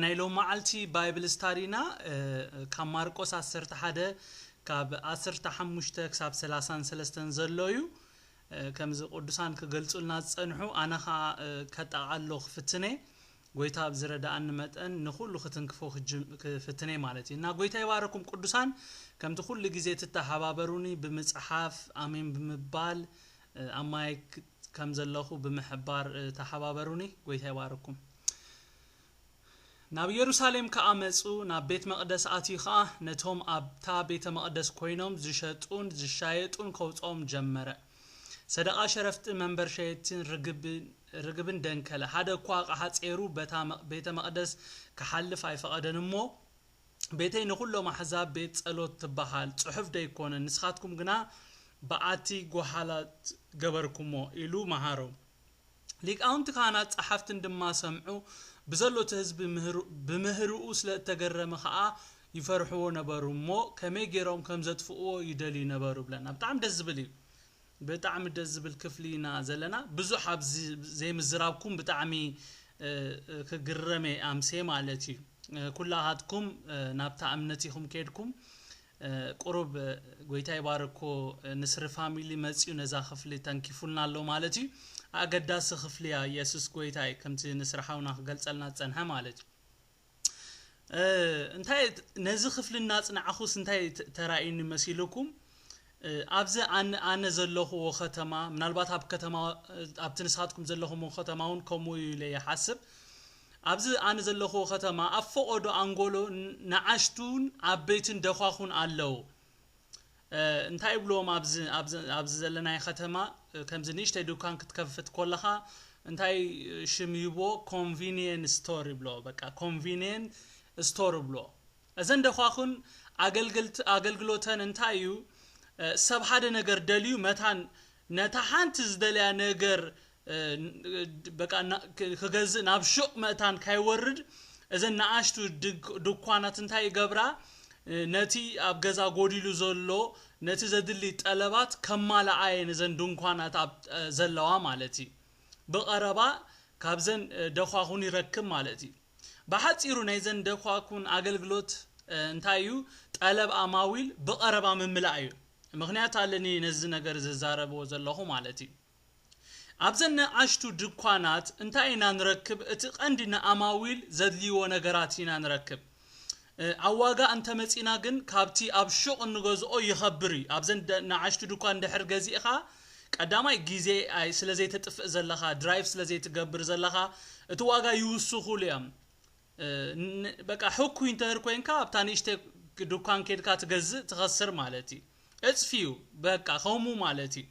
ናይ ሎም መዓልቲ ባይብል ስታዲና ካብ ማርቆስ ዓሰርተ ሓደ ካብ ዓሰርተ ሓሙሽተ ክሳብ ሰላሳን ሰለስተን ዘሎ እዩ። ከምዚ ቅዱሳን ክገልጹልና ዝጸንሑ ኣነ ኸኣ ከጠቓሎ ክፍትነ፣ ጎይታ ኣብ ዝረዳኣኒ መጠን ንኹሉ ክትንክፎ ክፍትነ ማለት እዩ። እና ጎይታ ይባረኩም ቅዱሳን። ከምቲ ኩሉ ግዜ ትተሓባበሩኒ ብምጽሓፍ ኣሜን ብምባል ኣብ ማይክ ከም ዘለኹ ብምሕባር ተሓባበሩኒ። ጎይታ ይባረኩም። ናብ ኢየሩሳሌም ከኣ መጹ፣ ናብ ቤት መቕደስ ኣትዩ ኸኣ ነቶም ኣብታ ቤተ መቕደስ ኮይኖም ዝሸጡን ዝሻየጡን ከውጽኦም ጀመረ። ሰደቓ ሸረፍቲ መንበር ሸየጥትን ርግብን ደንከለ። ሓደ እኳ ኣቕሓ ጼሩ በታ ቤተ መቕደስ ክሓልፍ ኣይፈቐደን እሞ፣ ቤተይ ንኹሎም ኣሕዛብ ቤት ጸሎት ትበሃል ጽሑፍ ደይኮነን፣ ንስኻትኩም ግና በዓቲ ጓሓላት ገበርኩሞ ኢሉ መሃሮም። ሊቃውንቲ ካህናት ጸሓፍትን ድማ ሰምዑ፣ ብዘሎ እቲ ህዝቢ ብምህርኡ ስለ እተገረመ ኸኣ ይፈርሕዎ ነበሩ እሞ ከመይ ገይሮም ከም ዘጥፍእዎ ይደልዩ ነበሩ ብለና። ብጣዕሚ ደስ ዝብል እዩ። ብጣዕሚ ደስ ዝብል ክፍሊ ኢና ዘለና። ብዙሕ ኣብዚ ዘይምዝራብኩም ብጣዕሚ ክግረም እየ ኣምሴ ማለት እዩ። ኩላሃትኩም ናብታ እምነት ኢኹም ከይድኩም ቁሩብ ጎይታ ይባርኮ ንስሪ ፋሚሊ መፅዩ ነዛ ክፍሊ ተንኪፉልና ኣሎ ማለት እዩ። ኣገዳሲ ክፍሊ እያ። ኢየሱስ ጎይታ እዩ። ከምቲ ንስሪ ሓውና ክገልፀልና ዝፀንሐ ማለት እዩ። እንታይ ነዚ ክፍሊ እናፅናዕኹስ እንታይ ተራእዩኒ መሲልኩም? ኣብዚ ኣነ ዘለኹዎ ከተማ፣ ምናልባት ኣብ ከተማ ኣብቲ ንስኻትኩም ዘለኹምዎ ከተማ እውን ከምኡ እዩ ኢለ ይሓስብ። ኣብዚ ኣነ ዘለኹዎ ከተማ ኣብ ፈቐዶ ኣንጎሎ ንኣሽቱን ዓበይትን ደዃኹን ኣለዉ። እንታይ ይብልዎም ኣብዚ ዘለናይ ከተማ? ከምዚ ንእሽተይ ድኳን ክትከፍት ኮለኻ እንታይ ሽም ይብዎ? ኮንቪኒየንስ ስቶር ይብልዎ። በቃ ኮንቪኒየንስ ስቶር ይብልዎ። እዘን ደኳኹን ኣገልግሎተን እንታይ እዩ? ሰብ ሓደ ነገር ደልዩ መታን ነታ ሓንቲ ዝደልያ ነገር በቃ ክገዝእ ናብ ሹቕ መእታን ካይወርድ እዘን ንኣሽቱ ድኳናት እንታይ ይገብራ? ነቲ ኣብ ገዛ ጎዲሉ ዘሎ ነቲ ዘድሊ ጠለባት ከማልኣ እየን እዘን ድንኳናት ዘለዋ ማለት እዩ። ብቐረባ ካብዘን ደኳኹን ይረክብ ማለት እዩ። ብሓፂሩ ናይዘን ደኳኩን ኣገልግሎት እንታይ እዩ? ጠለብ ኣማዊል ብቐረባ ምምላእ እዩ። ምኽንያት ኣለኒ ነዚ ነገር ዝዛረብዎ ዘለኹ ማለት እዩ። ኣብዘን ንኣሽቱ ድኳናት እንታይ ኢና ንረክብ? እቲ ቀንዲ ንኣማዊል ዘድልይዎ ነገራት ኢና ንረክብ። ኣብ ዋጋ እንተመፂና ግን ካብቲ ኣብ ሹቕ እንገዝኦ ይኸብር እዩ። ኣብዘን ንኣሽቱ ድኳን ድሕር ገዚእኻ ቀዳማይ ግዜ ስለ ዘይተጥፍእ ዘለኻ፣ ድራይቭ ስለ ዘይትገብር ዘለኻ እቲ ዋጋ ይውስኹሉ እዮም። በቃ ሕኩይ እንተህር ኮይንካ ኣብታ ንእሽተ ድኳን ኬድካ ትገዝእ ትኸስር ማለት እዩ። እፅፊ እዩ በቃ ከምኡ ማለት እዩ።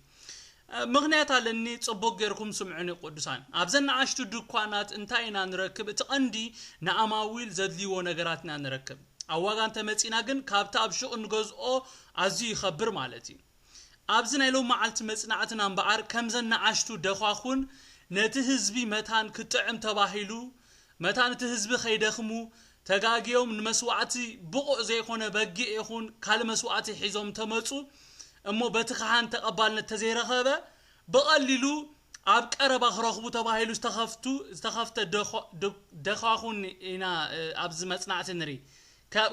ምኽንያት ኣለኒ። ፅቡቅ ጌርኩም ስምዑኒ ቅዱሳን። ኣብዘን ንኣሽቱ ድኳናት እንታይ ኢና ንረክብ? እቲ ቀንዲ ንኣማዊል ዘድልይዎ ነገራት ኢና ንረክብ። ኣብ ዋጋ እንተመፂና ግን ካብቲ ኣብ ሹቕ እንገዝኦ ኣዝዩ ይኸብር ማለት እዩ። ኣብዚ ናይ ሎም መዓልቲ መፅናዕትና እምበኣር ከምዘን ንኣሽቱ ደኳኹን ነቲ ህዝቢ መታን ክጥዕም ተባሂሉ መታን እቲ ህዝቢ ከይደኽሙ ተጋግዮም ንመስዋዕቲ ብቑዕ ዘይኮነ በጊዕ ይኹን ካልእ መስዋዕቲ ሒዞም ተመፁ እሞ በቲ ካህን ተቐባልነት ተዘይረኸበ ብቐሊሉ ኣብ ቀረባ ክረኽቡ ተባሂሉ ዝተኸፍቱ ዝተኸፍተ ደኳኹን ኢና ኣብዚ መፅናዕቲ ንርኢ።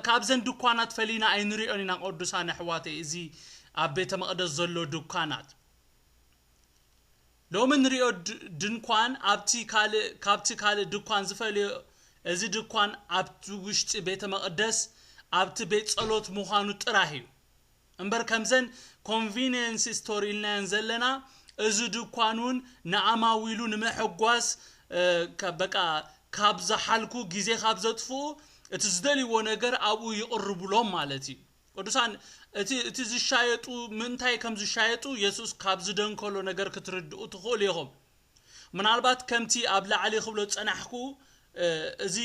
ካብዘን ድኳናት ፈሊና ኣይንሪኦን ኢና ቅዱሳን ኣሕዋተይ። እዚ ኣብ ቤተ መቕደስ ዘሎ ድኳናት ሎሚ ንሪኦ ድንኳን ኣብቲ ካልእ ካብቲ ካልእ ድኳን ዝፈልዮ እዚ ድኳን ኣብቲ ውሽጢ ቤተ መቕደስ ኣብቲ ቤት ጸሎት ምዃኑ ጥራሕ እዩ። እምበር ከምዘን ኮንቪኒየንስ ስቶር ኢልናየን ዘለና እዚ ድኳን እውን ንኣማዊሉ ንምሕጓስ በቃ ካብ ዝሓልኩ ግዜ ካብ ዘጥፍኡ እቲ ዝደልይዎ ነገር ኣብኡ ይቕርብሎም ማለት እዩ። ቅዱሳን እቲ እቲ ዝሻየጡ ምንታይ ከም ዝሻየጡ የሱስ ካብ ዝደንከሎ ነገር ክትርድኡ ትኽእሉ ኢኹም። ምናልባት ከምቲ ኣብ ላዕሊ ክብሎ ዝጸናሕኩ እዚ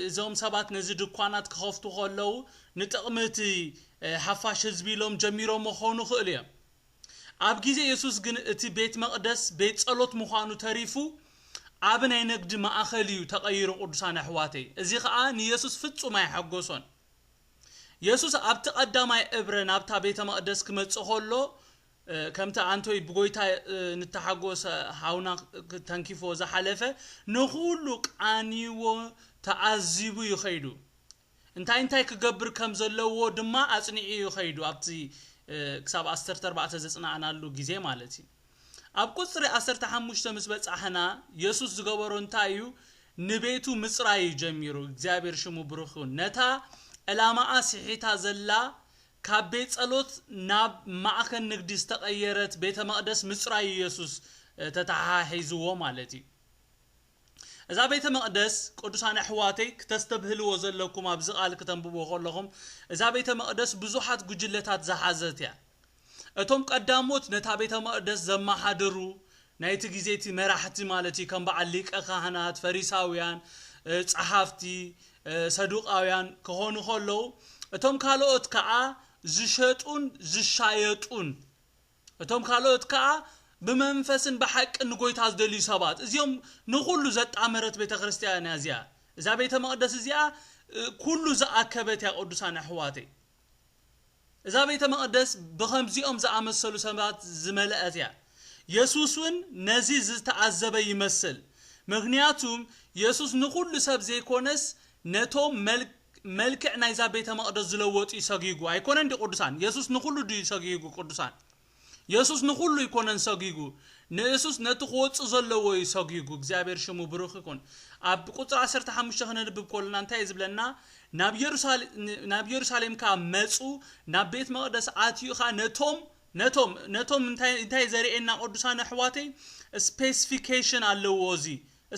እዞም ሰባት ነዚ ድኳናት ክኸፍቱ ከለዉ ንጥቕሚ እቲ ሓፋሽ ህዝቢ ኢሎም ጀሚሮሞ ክኾኑ ይኽእሉ እዮም። ኣብ ግዜ የሱስ ግን እቲ ቤት መቕደስ ቤት ጸሎት ምዃኑ ተሪፉ ዓቢ ናይ ነግዲ ማእኸል እዩ ተቐይሩ ቅዱሳን ኣሕዋተይ። እዚ ኸኣ ንየሱስ ፍጹም ኣየሐጎሶን። የሱስ ኣብቲ ቀዳማይ እብረ ናብታ ቤተ መቕደስ ክመጽእ ከሎ ከምቲ ኣንቶይ ብጎይታ ንተሓጎሰ ሃውና ተንኪፎ ዝሓለፈ ንኹሉ ቃንይዎ ተዓዚቡ እዩ ኸይዱ። እንታይ እንታይ ክገብር ከም ዘለዎ ድማ ኣጽኒዑ እዩ ኸይዱ። ኣብቲ ክሳብ ዓሰርተ ኣርባዕተ ዘጽናዕናሉ ግዜ ማለት እዩ። ኣብ ቁጽሪ ዓሰርተ ሓሙሽተ ምስ በጻሕና፣ የሱስ ዝገበሮ እንታይ እዩ? ንቤቱ ምጽራይ እዩ ጀሚሩ። እግዚኣብሔር ሽሙ ብሩኽ ይኹን። ነታ ዕላማኣ ስሒታ ዘላ፣ ካብ ቤት ጸሎት ናብ ማእከል ንግዲ ዝተቐየረት ቤተ መቕደስ ምጽራይ እዩ የሱስ ተተሓሒዝዎ ማለት እዩ። እዛ ቤተ መቕደስ፣ ቅዱሳን ኣሕዋተይ፣ ክተስተብህልዎ ዘለኩም፣ ኣብዚ ቃል ክተንብቦ ከለኹም፣ እዛ ቤተ መቕደስ ብዙሓት ጉጅለታት ዝሓዘት እያ። እቶም ቀዳሞት ነታ ቤተ መቕደስ ዘመሓድሩ፣ ናይቲ ግዜ እቲ መራሕቲ ማለት እዩ፣ ከም በዓል ሊቀ ካህናት፣ ፈሪሳውያን፣ ጸሓፍቲ፣ ሰዱቃውያን ክኾኑ ከለዉ፣ እቶም ካልኦት ከዓ ዝሸጡን ዝሻየጡን፣ እቶም ካልኦት ከዓ ብመንፈስን ብሓቅን ንጎይታ ዝደልዩ ሰባት። እዚኦም ንኹሉ ዘጣመረት ቤተ ክርስቲያን እያ እዚኣ። እዛ ቤተ መቕደስ እዚኣ ኩሉ ዝኣከበት እያ። ቅዱሳን ኣሕዋተይ፣ እዛ ቤተ መቕደስ ብኸምዚኦም ዝኣመሰሉ ሰባት ዝመልአት እያ። የሱስ እውን ነዚ ዝተዓዘበ ይመስል። ምክንያቱም የሱስ ንኹሉ ሰብ ዘይኮነስ ነቶም መልክዕ ናይዛ ቤተ መቕደስ ዝለወጡ እዩ ሰጊጉ። ኣይኮነን ድዩ ቅዱሳን? የሱስ ንኹሉ ድዩ ሰጊጉ ቅዱሳን? የሱስ ንኹሉ ኣይኮነን ሰጊጉ። ንየሱስ ነቲ ክወጽእ ዘለዎ እዩ ሰጊጉ። እግዚኣብሔር ሽሙ ብሩኽ ይኹን። ኣብ ቁጽሪ ዓሰርተ ሓሙሽተ ክነንብብ ከለና እንታይ እዩ ዝብለና? ናብ የሩሳሌም፣ ናብ የሩሳሌም ከኣ መጹ፣ ናብ ቤት መቕደስ ኣትዩ ከኣ ነቶም፣ ነቶም፣ ነቶም እንታይ፣ እንታይ ዘርእየና ቅዱሳን ኣሕዋተይ? ስፔሲፊኬሽን ኣለዎ እዚ።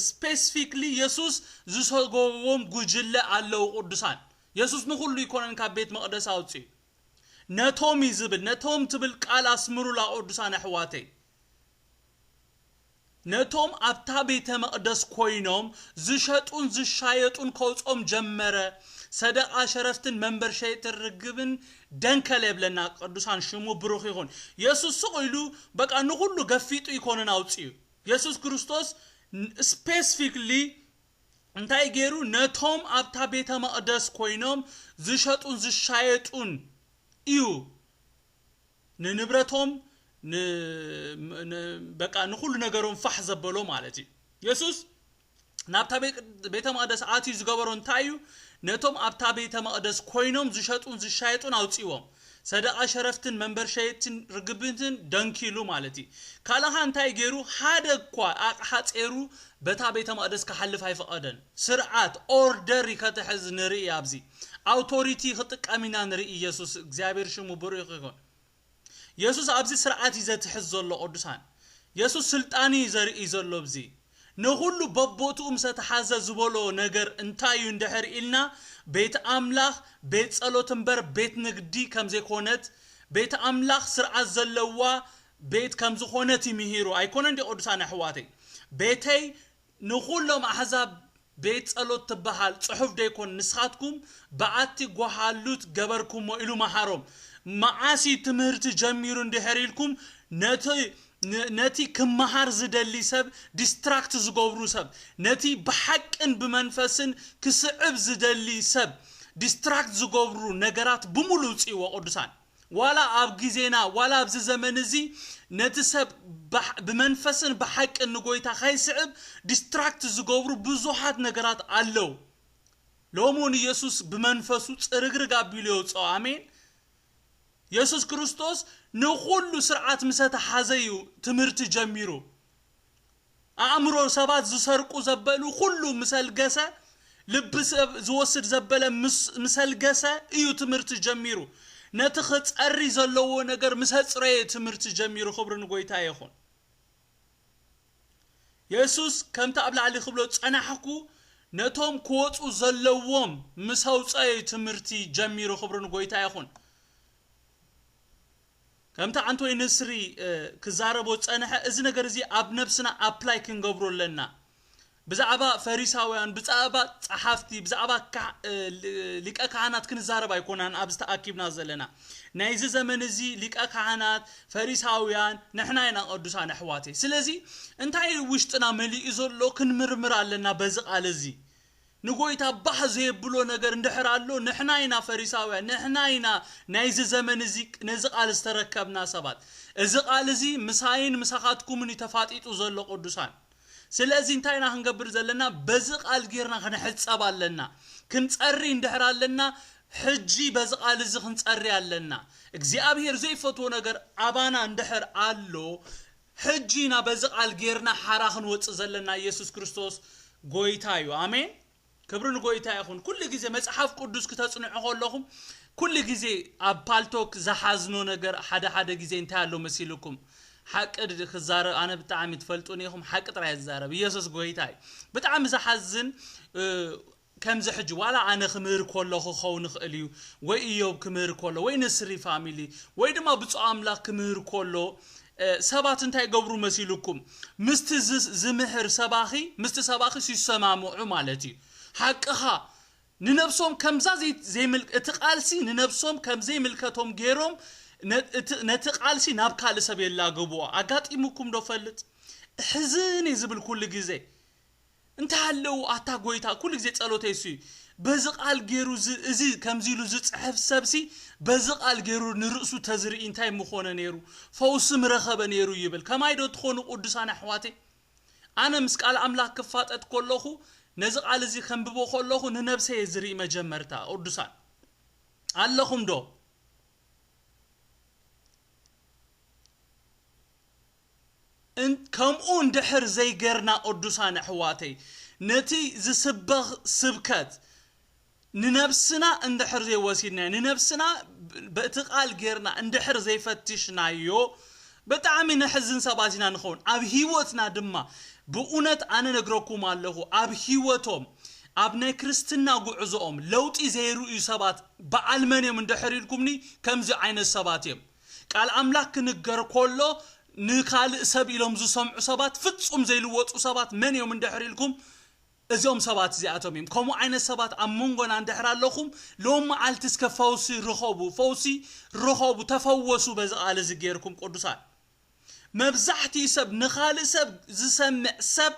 ስፔሲፊክሊ የሱስ ዝሰጎዎም ጉጅለ ኣለዉ ቅዱሳን። የሱስ ንኹሉ ኣይኮነን ካብ ቤት መቕደስ ኣውጽኡ። ነቶም እዩ ዝብል። ነቶም ትብል ቃል ኣስምሩላ ቅዱሳን ኣሕዋተይ። ነቶም ኣብታ ቤተ መቕደስ ኮይኖም ዝሸጡን ዝሻየጡን ከውጾም ጀመረ። ሰደቓ ሸረፍትን መንበር ሸየጥን ርግብን ደንከለ የብለና ቅዱሳን፣ ሽሙ ብሩኽ ይኹን። የሱስ ስቕ ኢሉ በቃ ንኹሉ ገፊጡ ኣይኮነን ኣውጽኡ። የሱስ ክርስቶስ ስፔሲፊክሊ እንታይ ገይሩ? ነቶም ኣብታ ቤተ መቕደስ ኮይኖም ዝሸጡን ዝሻየጡን እዩ ንንብረቶም ን-፣ ን-፣ በቃ ንኹሉ ነገሮም ፋሕ ዘበሎ ማለት እዩ። የሱስ ናብታ ቤ-፣ ቤተ መቕደስ ኣትዩ ዝገበሮ እንታይ እዩ? ነቶም ኣብታ ቤተ መቕደስ ኮይኖም ዝሸጡን ዝሻየጡን ኣውፅዎም። ሰደቓ ሸረፍትን መንበር ሸየጥትን ርግብትን ደንኪሉ ማለት እዩ። ካልኻ እንታይ ገይሩ? ሓደ እኳ ኣቕሓ ጼሩ በታ ቤተ መቕደስ ክሓልፍ ኣይፈቐደን። ስርዓት፣ ኦርደር እዩ ከተሕዝ ንርኢ ኣብዚ። ኣውቶሪቲ ክጥቀም ኢና ንርኢ። ኢየሱስ እግዚኣብሔር ሽሙ ብሩኽ ይኹን። የሱስ ኣብዚ ስርዓት እዩ ዘትሕዝ ዘሎ ቅዱሳን። የሱስ ስልጣን እዩ ዘርኢ ዘሎ ኣብዚ። ንኹሉ በቦትኡ ምስ ኣተሓዘ ዝበሎ ነገር እንታይ እዩ እንድሕር ኢልና፣ ቤት ኣምላኽ ቤት ጸሎት እምበር ቤት ንግዲ ከም ዘይኮነት፣ ቤት ኣምላኽ ስርዓት ዘለዋ ቤት ከም ዝኾነት እዩ ምሂሩ። ኣይኮነን ድዩ ቅዱሳን ኣሕዋተይ? ቤተይ ንኹሎም ኣሕዛብ ቤት ጸሎት ትበሃል ጽሑፍ ደይኮን፣ ንስኻትኩም በዓቲ ጓሃሉት ገበርኩሞ ኢሉ መሃሮም። መዓስ እዩ ትምህርቲ ጀሚሩ እንድሕር ኢልኩም፣ ነቲ፣ ነ-፣ ነቲ ክመሃር ዝደሊ ሰብ ዲስትራክት ዝገብሩ ሰብ፣ ነቲ ብሓቅን ብመንፈስን ክስዕብ ዝደሊ ሰብ ዲስትራክት ዝገብሩ ነገራት ብምሉእ ውፅእዎ ቅዱሳን። ዋላ ኣብ ግዜና፣ ዋላ ኣብዚ ዘመን እዚ ነቲ ሰብ ብሕ-፣ ብመንፈስን ብሓቅን ንጎይታ ከይስዕብ ዲስትራክት ዝገብሩ ብዙሓት ነገራት ኣለዉ። ሎሚ እውን ኢየሱስ ብመንፈሱ ጽርግርግ ኣቢሉ የውፅኦ። ኣሜን። የሱስ ክርስቶስ ንኹሉ ስርዓት ምስ ኣተሓዘ እዩ ትምህርቲ ጀሚሩ። ኣእምሮ ሰባት ዝሰርቁ ዘበሉ ኩሉ ምስ ኣልገሰ፣ ልቢ ሰብ ዝወስድ ዘበለ ምስ፣ ምስ ኣልገሰ እዩ ትምህርቲ ጀሚሩ። ነቲ ክጸሪ ዘለዎ ነገር ምስ ኣጽረየ ትምህርቲ ጀሚሩ። ክብሪ ንጎይታ ይኹን። የሱስ ከምቲ ኣብ ላዕሊ ክብሎ ጸናሕኩ፣ ነቶም ክወጹ ዘለዎም ምስ ኣውጸየ ትምህርቲ ጀሚሩ። ክብሪ ንጎይታ ይኹን። ከምቲ ዓንቶይ ንስሪ፣ እ፣ ክዛረቦ ዝጸንሐ፣ እዚ ነገር እዚ ኣብ ነብስና ኣፕላይ ክንገብሮ ኣለና። ብዛዕባ ፈሪሳውያን፣ ብዛዕባ ጸሓፍቲ፣ ብዛዕባ ካ-፣ እ፣ ሊ-፣ ሊቀ ካህናት ክንዛረብ ኣይኮናን ኣብዚ ተኣኪብና ዘለና። ናይዚ ዘመን እዚ ሊቀ ካህናት፣ ፈሪሳውያን ንሕና ኢና ቅዱሳን ኣሕዋተይ። ስለዚ እንታይ ውሽጥና መሊኡ ዘሎ ክንምርምር ኣለና በዚ ቃል እዚ። ንጎይታ ባህ ዘየብሎ ነገር እንድሕር ኣሎ፣ ንሕና ኢና ፈሪሳውያን፣ ንሕና ኢና ናይዚ ዘመን እዚ ነዚ ቃል ዝተረከብና ሰባት። እዚ ቃል እዚ ምሳይን ምሳኻትኩምን እዩ ተፋጢጡ ዘሎ ቅዱሳን። ስለዚ እንታይ ኢና ክንገብር ዘለና? በዚ ቃል ጌርና ክንሕጸብ ኣለና። ክንጸሪ እንድሕር ኣለና፣ ሕጂ በዚ ቃል እዚ ክንጸሪ ኣለና። እግዚኣብሔር ዘይፈትዎ ነገር ኣባና እንድሕር ኣሎ፣ ሕጂ ኢና በዚ ቃል ጌርና ሓራ ክንወጽእ ዘለና። ኢየሱስ ክርስቶስ ጎይታ እዩ። ኣሜን። ክብሪ ንጎይታ ይኹን። ኩሉ ግዜ መጽሓፍ ቅዱስ ክተጽንዑ ከለኹም፣ ኩሉ ግዜ ኣብ ፓልቶክ ዝሓዝኖ ነገር ሓደ ሓደ ግዜ እንታይ ኣሎ መሲልኩም? ሓቂ ድ-፣ ክዛረብ፣ ኣነ ብጣዕሚ ትፈልጡኒ ኢኹም፣ ሓቂ ጥራይ ዝዛረብ። ኢየሱስ ጎይታ እዩ። ብጣዕሚ ዝሓዝን፣ እ፣ ከምዚ ሕጂ ዋላ ኣነ ክምህር ከለኹ ክኸውን ይኽእል እዩ፣ ወይ እዮብ ክምህር ከሎ፣ ወይ ንስሪ ፋሚሊ፣ ወይ ድማ ብፁዕ ኣምላኽ ክምህር ከሎ፣ እ፣ ሰባት እንታይ ይገብሩ መሲልኩም? ምስቲ ዝ-፣ ዝምህር ሰባኺ፣ ምስቲ ሰባኺ ይሰማምዑ ማለት እዩ። ሓቅኻ። ንነብሶም ከምዛ ዘይ-፣ ዘይምል-፣ እቲ ቃልሲ ንነብሶም ከም ዘይምልከቶም ገይሮም ነ-፣ እቲ፣ ነቲ ቃልሲ ናብ ካልእ ሰብ የላግብዎ። ኣጋጢሙኩም ዶ ፈልጥ? ሕዝን እዩ ዝብል ኩሉ ግዜ። እንታይ ኣለዉ ኣታ ጎይታ? ኩሉ ግዜ ጸሎተይ እሱ እዩ። በዚ ቃል ገይሩ ዝ-፣ እዚ ከምዚ ኢሉ ዝጽሕፍ ሰብሲ በዚ ቃል ገይሩ ንርእሱ ተዝርኢ እንታይ ምኾነ ነይሩ? ፈውሲ ምረኸበ ነይሩ ይብል። ከማይ ዶ ትኾኑ ቅዱሳን ኣሕዋተይ? ኣነ ምስ ቃል ኣምላኽ ክፋጠጥ ከለኹ፣ ነዚ ቃል እዚ ከንብቦ ከለኹ ንነብሰይ እየ ዝርኢ መጀመርታ። ቅዱሳን ኣለኹም ዶ? እን-፣ ከምኡ እንድሕር ዘይገርና ቅዱሳን ኣሕዋተይ፣ ነቲ ዝስበኽ ስብከት ንነብስና እንድሕር ዘይወሲድናዮ፣ ንነብስና በቲ ቃል ጌርና እንድሕር ዘይፈትሽናዮ፣ ብጣዕሚ ነሕዝን ሰባት ኢና ንኸውን። ኣብ ህይወትና ድማ ብእውነት ኣነ ነግረኩም ኣለኹ፣ ኣብ ህይወቶም፣ ኣብ ናይ ክርስትና ጉዕዞኦም ለውጢ ዘይርእዩ ሰባት በዓል መን እዮም እንድሕር ኢልኩምኒ፣ ከምዚ ዓይነት ሰባት እዮም። ቃል ኣምላኽ ክንገር ከሎ ንካልእ ሰብ ኢሎም ዝሰምዑ ሰባት፣ ፍጹም ዘይልወጡ ሰባት መን እዮም እንድሕር ኢልኩም፣ እዚኦም ሰባት እዚኣቶም እዮም። ከምኡ ዓይነት ሰባት ኣብ መንጎና እንድሕር ኣለኹም፣ ሎም መዓልቲ እስከ ፈውሲ ርኸቡ፣ ፈውሲ ርኸቡ፣ ተፈወሱ በዚ ቃል እዚ ጌርኩም ቅዱሳን። መብዛሕትኡ ሰብ፣ ንኻልእ ሰብ ዝሰምዕ ሰብ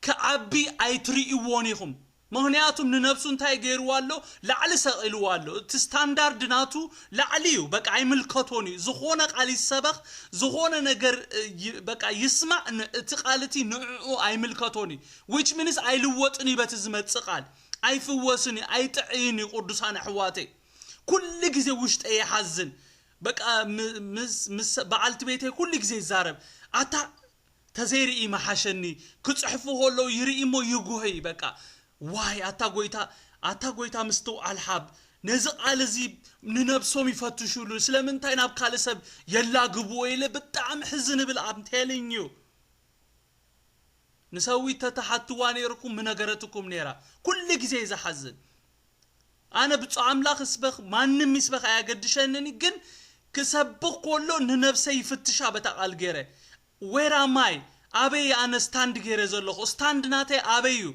ክዓቢ ኣይትርእይዎን ኢኹም። ምኽንያቱም ንነብሱ እንታይ ገይርዋ ኣሎ? ላዕሊ ሰቒልዋ ኣሎ። እቲ ስታንዳርድ ናቱ ላዕሊ እዩ። በቃ ኣይምልከቶን እዩ። ዝኾነ ቃል ይሰበኽ፣ ዝኾነ ነገር፣ እ፣ ይ-፣ በቃ ይስማዕ፣ ን-፣ እቲ ቃል እቲ ንዕኡ ኣይምልከቶን እዩ። Which means ኣይልወጥን እዩ በቲ ዝመጽእ ቃል። ኣይፍወስን እዩ፣ ኣይጥዕይን እዩ ቅዱሳን ኣሕዋተይ። ኩሉ ግዜ ውሽጠ ይሓዝን። በቃ ም-፣ ምስ፣ ምስ በዓልቲ ቤተይ ኩሉ ግዜ ይዛረብ። ኣታ ተዘይርኢ መሓሸኒ፣ ክጽሕፉ ከለዉ ይርኢ እሞ ይጉህይ በቃ። ዋይ ኣታ ጎይታ፣ ኣታ ጎይታ ምስትውዓል ሓብ፣ ነዚ ቃል እዚ ንነብሶም ይፈትሹሉ፣ ስለምንታይ ናብ ካልእ ሰብ የላግብዎ ኢለ ብጣዕሚ ሕዝን እብል። I'm telling you። ንሰዊት ተተሓትዋ ነይርኩም ምነገረትኩም ነይራ። ኩሉ ግዜ እዩ ዝሓዝን። ኣነ ብፁዕ ኣምላኽ እስበኽ፣ ማንም ይስበኽ ኣያገድሸንን እዩ፣ ግን ክሰብኽ ከሎ ንነብሰይ ይፍትሻ በታ ቃል ገይረ። Where am I? ኣበይ ኣነ ስታንድ ገይረ ዘለኹ? ስታንድ ናተይ ኣበይ እዩ?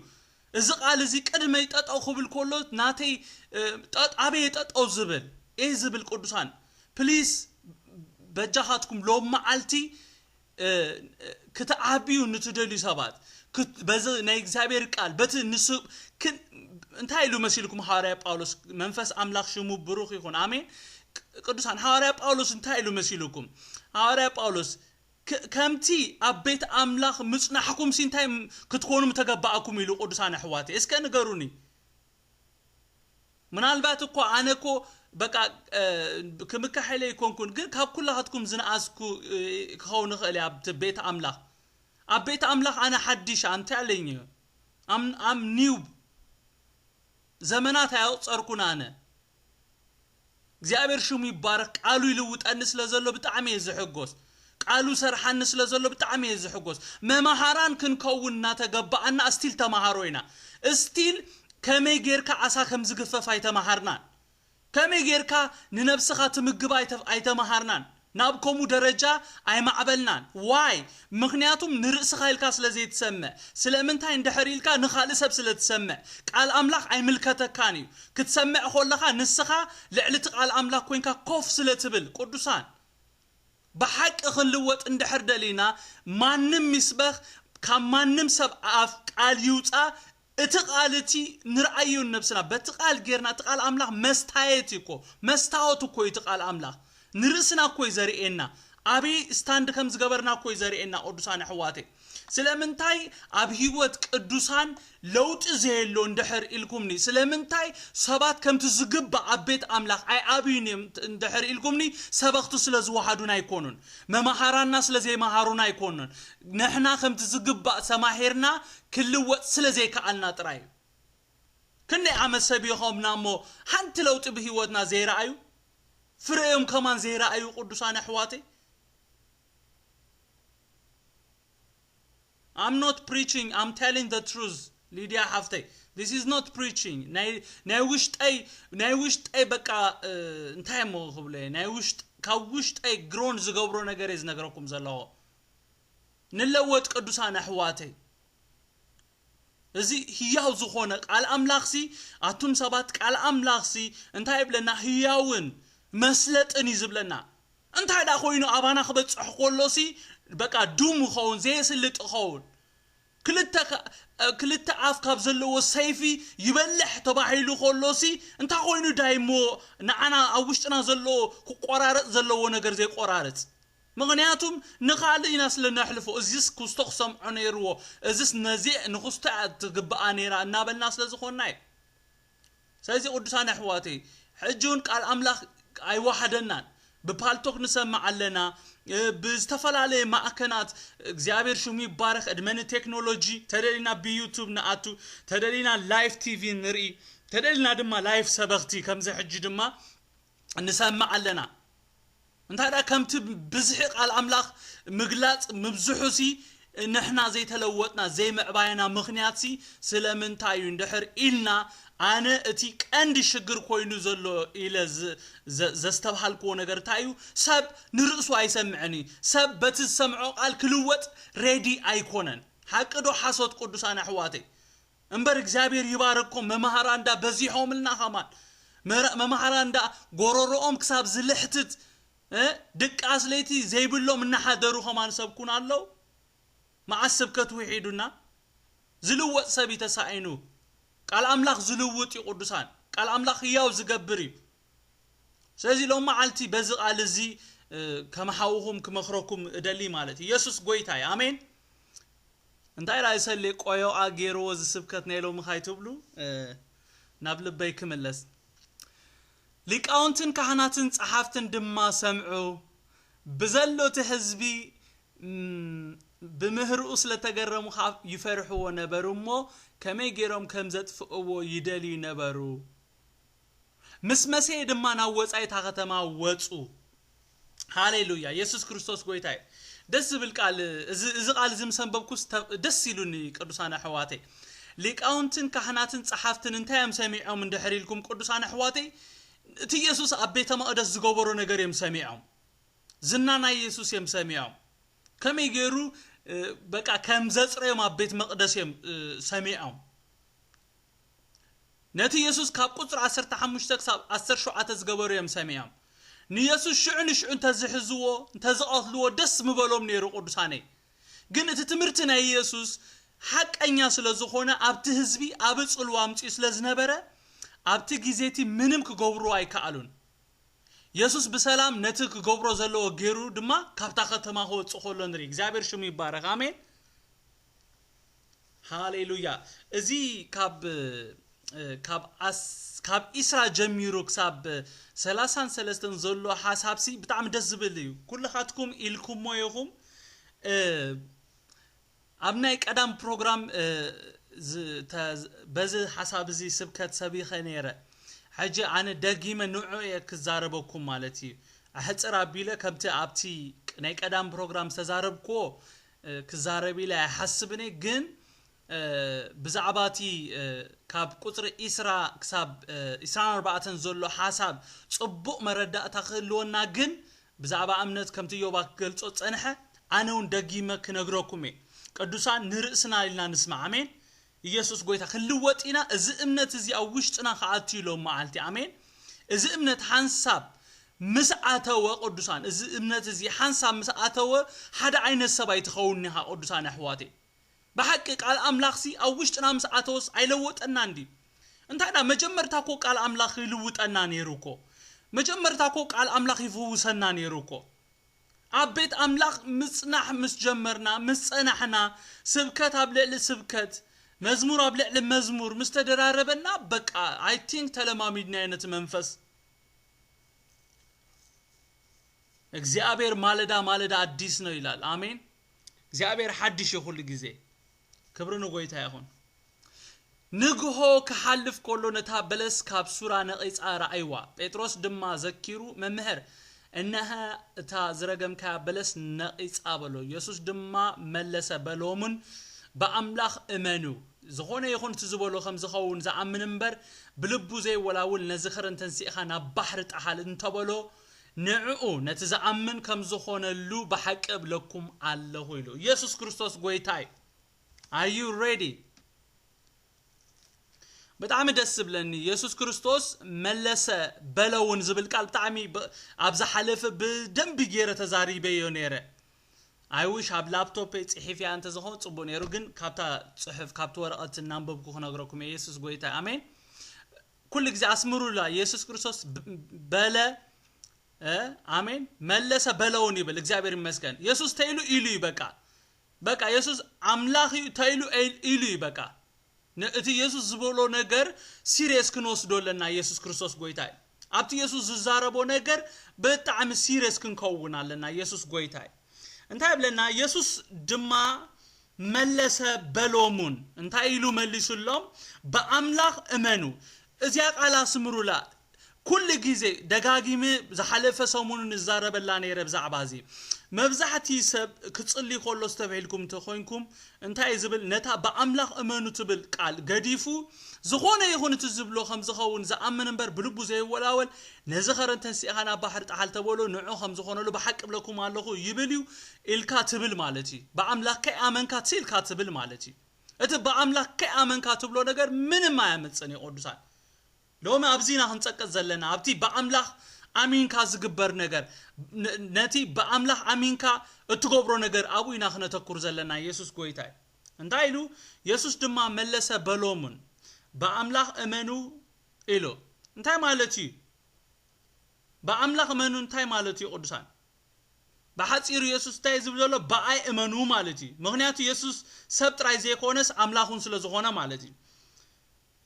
እዚ ቃል እዚ ቅድመይ ጠጠው ክብል ከሎ ናተይ፣ እ፣ ጠጥ-፣ ኣበይ ጠጠው ዝብል? ኤ ዝብል ቅዱሳን፣ ፕሊስ በጃኻትኩም ሎም መዓልቲ፣ እ፣ ክትዓብዩ ንትደልዩ ሰባት፣ ክት-፣ በዚ ናይ እግዚኣብሔር ቃል፣ በቲ ንሱ ክን-፣ እንታይ ኢሉ መሲልኩም ሃዋርያ ጳውሎስ? መንፈስ ኣምላኽ ሽሙ ብሩኽ ይኹን። ኣሜን። ቅ-፣ ቅዱሳን፣ ሃዋርያ ጳውሎስ እንታይ ኢሉ መሲልኩም? ሃዋርያ ጳውሎስ፣ "ክ-፣ ከምቲ ኣብ ቤት ኣምላኽ ምጽናሕኩም ሲ እንታይ ም-፣ ክትኮኑ ምተገባእኩም?" ኢሉ። ቅዱሳን ኣሕዋተይ፣ እስከ ንገሩኒ። ምናልባት እኮ ኣነ እኮ በቃ፣ እ፣ ክምካሐለ ኣይኮንኩን፣ ግን ካብ ኩላኻትኩም ዝነኣስኩ፣ እ፣ ክኸውን ይኽእል እየ ኣብቲ ቤት ኣምላኽ። ኣብ ቤት ኣምላኽ ኣነ ሓዲሽ፣ ኣንተ ኣለኝ። ኣም-፣ ኣም ኒው ዘመናት ኣያቁጸርኩን ኣነ። እግዚኣብሔር ሽሙ ይባረክ። ቃሉ ይልውጠኒ ስለ ዘሎ ብጣዕሚ እየ ዝሕጎስ። ቃሉ ሰርሓኒ ስለ ዘሎ ብጣዕሚ እየ ዝሕጎስ። መማሃራን ክንከውን እናተገባኣና እስቲል ተማሃሮ ኢና። እስቲል ከመይ ጌርካ ዓሳ ከም ዝግፈፍ ኣይተማሃርናን። ከመይ ጌርካ ንነብስኻ ትምግባ ኣይተ-፣ ኣይተማሃርናን። ናብ ከምኡ ደረጃ ኣይማዕበልናን። ዋይ? ምኽንያቱም ንርእስኻ ኢልካ ስለ ዘይትሰምዕ። ስለምንታይ እንድሕር ኢልካ ንኻልእ ሰብ ስለ ትሰምዕ። ቃል ኣምላኽ ኣይምልከተካን እዩ። ክትሰምዕ ከለኻ ንስኻ ልዕሊ እቲ ቃል ኣምላኽ ኮይንካ ኮፍ ስለ ትብል። ቅዱሳን፣ ብሓቂ ክንልወጥ እንድሕር ደሊና፣ ማንም ይስበኽ፣ ካብ ማንም ሰብ ኣፍ ቃል ይውጻ፣ እቲ ቃል እቲ ንርኣዮ ነብስና። በቲ ቃል ጌርና፣ እቲ ቃል ኣምላኽ መስታየት እዩ እኮ፣ መስታወት እኮ እዩ እቲ ቃል ኣምላኽ። ንርእስና እኮ እዩ ዘርእየና። ኣበይ ስታንድ ከም ዝገበርና እኮ እዩ ዘርእየና፣ ቅዱሳን ኣሕዋተይ። ስለምንታይ ኣብ ህይወት ቅዱሳን ለውጢ ዘየሎ እንድሕር ኢልኩምኒ፣ ስለምንታይ ሰባት ከምቲ ዝግባእ ኣብ ቤት ኣምላኽ ኣይዓብዩን እዮም እንድሕር ኢልኩምኒ፣ ሰበኽቲ ስለ ዝወሓዱን ኣይኮኑን፣ መማሃራና ስለ ዘይመሃሩን ኣይኮኑን፣ ንሕና ከምቲ ዝግባእ ተማሂርና ክልወጥ ስለ ዘይከኣልና ጥራይ እዩ። ክንደይ ዓመት ሰብ ይኾምና እሞ ሓንቲ ለውጢ ብህይወትና ዘይረኣዩ፣ ፍረዮም ከማን ዘይረኣዩ ቅዱሳን ኣሕዋተይ። I'm not preaching, I'm telling the truth. ሊድያ ሓፍተይ፣ this is not preaching. ናይ ናይ ውሽጠይ ናይ ውሽጠይ በቃ እንታይ እሞ ክብሎ እየ? ናይ ውሽጥ ካብ ውሽጠይ ግሮን ዝገብሮ ነገር እየ ዝነግረኩም ዘለኹ። ንለወጥ ቅዱሳን ኣሕዋተይ። እዚ ህያው ዝኾነ ቃል ኣምላኽሲ፣ ኣቱም ሰባት፣ ቃል ኣምላኽሲ እንታይ ይብለና? ህያውን መስለጥን እዩ ዝብለና። እንታይ ደኣ ኮይኑ ኣባና ክበጽሕ ከሎሲ በቃ ዱም ይኸውን፣ ዘየስልጥ ይኸውን። ክልተ ኣፍ ካብ ዘለዎ ሰይፊ ይበልሕ ተባሂሉ ከሎሲ እንታይ ኮይኑ ዳይሞ ንዓና ኣብ ውሽጥና ዘሎ ክቆራረጽ ዘለዎ ነገር ዘይቆራረጽ? ምኽንያቱም ንኻልእ ኢና ስለ ነሕልፎ፣ እዚስ ክስቶ ክሰምዖ ነይርዎ፣ እዚስ ነዚ ንክስቶ እያ ትግብኣ ነይራ እናበልና ስለ ዝኾንና እዩ። ስለዚ ቅዱሳን ኣሕዋተይ፣ ሕጂ እውን ቃል ኣምላኽ ኣይወሓደናን። ብፓልቶክ ንሰምዕ ኣለና፣ ብዝተፈላለየ ማዕከናት፣ እግዚኣብሔር ሽሙ ይባረኽ፣ ዕድመ ንቴክኖሎጂ። ተደሊና ብዩቱብ ንኣቱ፣ ተደሊና ላይፍ ቲቪ ንርኢ፣ ተደሊና ድማ ላይፍ ሰበኽቲ ከምዚ ሕጂ ድማ ንሰምዕ ኣለና። እንታይ ደኣ ከምቲ ብዝሒ ቃል ኣምላኽ ምግላጽ ምብዝሑሲ ንሕና ዘይተለወጥና ዘይምዕባየና ምኽንያትሲ ስለምንታይ እዩ እንድሕር ኢልና፣ ኣነ እቲ ቀንዲ ሽግር ኮይኑ ዘሎ ኢለ ዘስተብሃልክዎ ነገር እንታይ እዩ? ሰብ ንርእሱ ኣይሰምዕን እዩ። ሰብ በቲ ዝሰምዖ ቃል ክልወጥ ሬዲ ኣይኮነን። ሓቂ ዶ ሓሶት ቅዱሳን ኣሕዋተይ? እምበር እግዚኣብሔር ይባርኮም። መማህራን ዳ በዚሖምልና ኸማን መማህራን ዳ ጎረሮኦም ክሳብ ዝልሕትት ድቃስ ለይቲ ዘይብሎም እናሓደሩ ኸማን ሰብኩን ኣለዉ። መዓስ ስብከት ውሒዱና? ዝልወጥ ሰብ እዩ ተሳኢኑ። ቃል ኣምላኽ ዝልውጥ እዩ ቅዱሳን። ቃል ኣምላኽ ህያው ዝገብር እዩ። ስለዚ ሎም መዓልቲ በዚ ቃል እዚ ከመሓውኹም ክመኽረኩም እደሊ ማለት እዩ። ኢየሱስ ጎይታ እዩ። ኣሜን። እንታይ ዳ ይሰሊ ቆዮኣ ገይርዎ ዝስብከት ናይ ሎሚ ካይትብሉ ናብ ልበይ ክምለስ። ሊቃውንትን ካህናትን ጸሓፍትን ድማ ሰምዑ። ብዘሎ እቲ ህዝቢ ብምህርኡ ስለተገረሙ ኻብ ይፈርሕዎ ነበሩ እሞ ከመይ ገይሮም ከም ዘጥፍእዎ ይደልዩ ነበሩ። ምስ መሰየ ድማ ናብ ወጻኢ እታ ከተማ ወጹ። ሃሌሉያ፣ የሱስ ክርስቶስ ጎይታ እዩ። ደስ ዝብል ቃል። እዚ ቃል እዚ ምስ ኣንበብኩስ ደስ ኢሉኒ። ቅዱሳን ኣሕዋተይ፣ ሊቃውንትን ካህናትን ጸሓፍትን እንታይ እዮም ሰሚዖም እንድሕር ኢልኩም፣ ቅዱሳን ኣሕዋተይ፣ እቲ የሱስ ኣብ ቤተ መቕደስ ዝገበሮ ነገር እዮም ሰሚዖም። ዝና ናይ የሱስ እዮም ሰሚዖም። ከመይ ገይሩ በቃ ከም ዘጽረዮም ኣብ ቤት መቕደስ እዮም ሰሚዖም። ነቲ የሱስ ካብ ቁጽሪ ዓሰርተ ሓሙሽተ ክሳብ ዓሰርተ ሸውዓተ ዝገበሩ እዮም ሰሚዖም። ንየሱስ ሽዑ ንሽዑ እንተዝሕዝዎ እንተዝቐትልዎ ደስ ምበሎም ነይሩ ቅዱሳነይ። ግን እቲ ትምህርቲ ናይ የሱስ ሓቀኛ ስለ ዝኾነ ኣብቲ ህዝቢ ኣብ ጽልዋ ኣምጺኡ ስለ ዝነበረ ኣብቲ ግዜ እቲ ምንም ክገብርዎ ኣይከኣሉን። የሱስ ብሰላም ነቲ ክገብሮ ዘለዎ ገይሩ ድማ ካብታ ከተማ ክወጽእ ከሎ ንርኢ። እግዚኣብሔር ሽሙ ይባረኽ። ኣሜን። ሃሌሉያ። እዚ ካብ ካብ ኣስ ካብ ኢስራ ጀሚሩ ክሳብ ሰላሳን ሰለስተን ዘሎ ሓሳብሲ ብጣዕሚ ደስ ዝብል እዩ። ኩልኻትኩም ኢልኩሞ ኢኹም። ኣብ ናይ ቀዳም ፕሮግራም በዚ ሓሳብ እዚ ስብከት ሰቢኸ ነይረ። ሕጂ ኣነ ደጊመ ንዑ እየ ክዛረበኩም ማለት እዩ። ኣሕፅር ኣቢለ ከምቲ ኣብቲ ናይ ቀዳም ፕሮግራም ዝተዛረብክዎ ክዛረብ ኢለ ኣይሓስብን እየ። ግን ብዛዕባ እቲ ካብ ቁፅሪ ኢስራ ክሳብ ኢስራን ኣርባዕተን ዘሎ ሓሳብ ፅቡቕ መረዳእታ ክህልወና ግን ብዛዕባ እምነት ከምቲ ዮባ ክገልጾ ጸንሐ ኣነ እውን ደጊመ ክነግረኩም እየ። ቅዱሳን ንርእስና ኢልና ንስማዕ። ኣሜን። ኢየሱስ ጎይታ። ክንልወጥ ኢና። እዚ እምነት እዚ ኣብ ውሽጥና ክኣቱ እዩ ሎም መዓልቲ። ኣሜን። እዚ እምነት ሓንሳብ ምስ ኣተወ ቅዱሳን፣ እዚ እምነት እዚ ሓንሳብ ምስ ኣተወ ሓደ ዓይነት ሰብ ኣይትኸውን ኢኻ ቅዱሳን ኣሕዋተይ። ብሓቂ ቃል ኣምላኽሲ ኣብ ውሽጥና ምስ ኣተወስ ኣይለወጠናን ድዩ? እንታይ ደኣ መጀመርታ እኮ ቃል ኣምላኽ ይልውጠና ነይሩ እኮ። መጀመርታ እኮ ቃል ኣምላኽ ይፍውሰና ነይሩ እኮ። ኣብ ቤት ኣምላኽ ምጽናሕ ምስ ጀመርና፣ ምስ ጸናሕና፣ ስብከት ኣብ ልዕሊ ስብከት፣ መዝሙር ኣብ ልዕሊ መዝሙር ምስ ተደራረበና፣ በቃ፣ I think ተለማሚድናዮ ነቲ መንፈስ። እግዚኣብሔር ማለዳ ማለዳ ኣዲስ ነው ይላል። ኣሜን። እግዚኣብሔር ሓድሽ እዩ ኩሉ ግዜ። ክብሪ ንጎይታ ይኹን። ንግሆ ክሓልፍ ከሎ ነታ በለስ ካብ ሱራ ነቒጻ ረኣይዋ። ጴጥሮስ ድማ ዘኪሩ፣ "መምህር፣ እነሀ እታ ዝረገምካያ በለስ ነቒጻ" በሎ። ኢየሱስ ድማ መለሰ በሎምን፣ "ብኣምላኽ እመኑ። ዝኾነ ይኹን እቲ ዝበሎ ከም ዝኸውን ዝኣምን እምበር፣ ብልቡ ዘይወላውል ነዚ ኸረን ተንሲእኻ ናብ ባሕሪ ጣሓል እንተበሎ፣ ንዕኡ ነቲ ዝኣምን ከም ዝኾነሉ ብሓቂ እብለኩም ኣለኹ" ኢሉ። ኢየሱስ ክርስቶስ ጎይታ እዩ። Are you ready? ብጣዕሚ ደስ ዝብለኒ፣ ኢየሱስ ክርስቶስ መለሰ በለውን ዝብል ቃል ብጣዕሚ ብ-፣ ኣብ ዝሓለፈ ብደንቢ ገይረ ተዛሪበዮ ነይረ። I wish ኣብ ላፕቶፕ ጽሒፍያ እንተዝኸውን ጽቡቅ ነይሩ፣ ግን ካብታ ጽሑፍ፣ ካብቲ ወረቐት እናንበብኩ ክነግረኩም እየ። ኢየሱስ ጎይታ፣ ኣሜን። ኩሉ ግዜ ኣስምሩላ፣ ኢየሱስ ክርስቶስ ብ-፣ በለ፣ እ፣ ኣሜን፣ መለሰ በለውን ይብል። እግዚኣብሔር ይመስገን። ኢየሱስ ተይሉ ኢሉ እዩ፣ በቃ። በቃ፣ ኢየሱስ ኣምላኽ እዩ ተይሉ ኢል-፣ ኢሉ እዩ፣ በቃ። ን-፣ እቲ ኢየሱስ ዝበሎ ነገር ሲሪየስ ክንወስዶ ኣለና። ኢየሱስ ክርስቶስ ጎይታ እዩ። ኣብቲ ኢየሱስ ዝዛረቦ ነገር ብጣዕሚ ሲሪየስ ክንከውን ኣለና። ኢየሱስ ጎይታ እዩ። እንታይ ይብለና? ኢየሱስ ድማ መለሰ በሎሙን። እንታይ ኢሉ መሊሱሎም? "ብኣምላኽ እመኑ።" እዚኣ ቃል ኣስምሩላ። ኩሉ ግዜ ደጋጊመ ዝሓለፈ ሰሙን ንዛረበላ ነይረ ብዛዕባ እዚ። መብዛሕቲ ሰብ ክጽሊ ከሎ ዝተብሂልኩም እንተኾይንኩም፣ እንታይ እዩ ዝብል? ነታ "ብኣምላኽ እመኑ" ትብል ቃል ገዲፉ፣ ዝኾነ ይኹን እቲ ዝብሎ ከም ዝኸውን ዝኣምን እምበር፣ ብልቡ ዘይወላወል፣ ነዚ ኸረን ተንሲእኻ ናብ ባሕሪ ጣሓል ተበሎ፣ ንዑ ከም ዝኾነሉ ብሓቂ እብለኩም ኣለኹ ይብል እዩ ኢልካ ትብል ማለት እዩ። "ብኣምላኽ ከይኣመንካ" ኢልካ ትብል ማለት እዩ። እቲ "ብኣምላኽ ከይኣመንካ" ትብሎ ነገር ምንም ኣያመጽን እዩ፣ ቅዱሳን። ሎሚ ኣብዚ ኢና ክንጸቅጥ ዘለና፣ ኣብቲ ብኣምላኽ ኣሚንካ ዝግበር ነገር፣ ነ-፣ ነቲ ብኣምላኽ ኣሚንካ እትገብሮ ነገር፣ ኣብኡ ኢና ክነተኩር ዘለና። ኢየሱስ ጎይታ እዩ። እንታይ ኢሉ? ኢየሱስ ድማ መለሰ በሎሙን፣ "ብኣምላኽ እመኑ" ኢሉ። እንታይ ማለት እዩ? "ብኣምላኽ እመኑ" እንታይ ማለት እዩ፣ ቅዱሳን? ብሓጺሩ ኢየሱስ እንታይ ዝብል ዘሎ? "ብኣይ እመኑ" ማለት እዩ። ምኽንያቱ ኢየሱስ ሰብ ጥራይ ዘይኮነስ ኣምላኽ እውን ስለ ዝኾነ ማለት እዩ።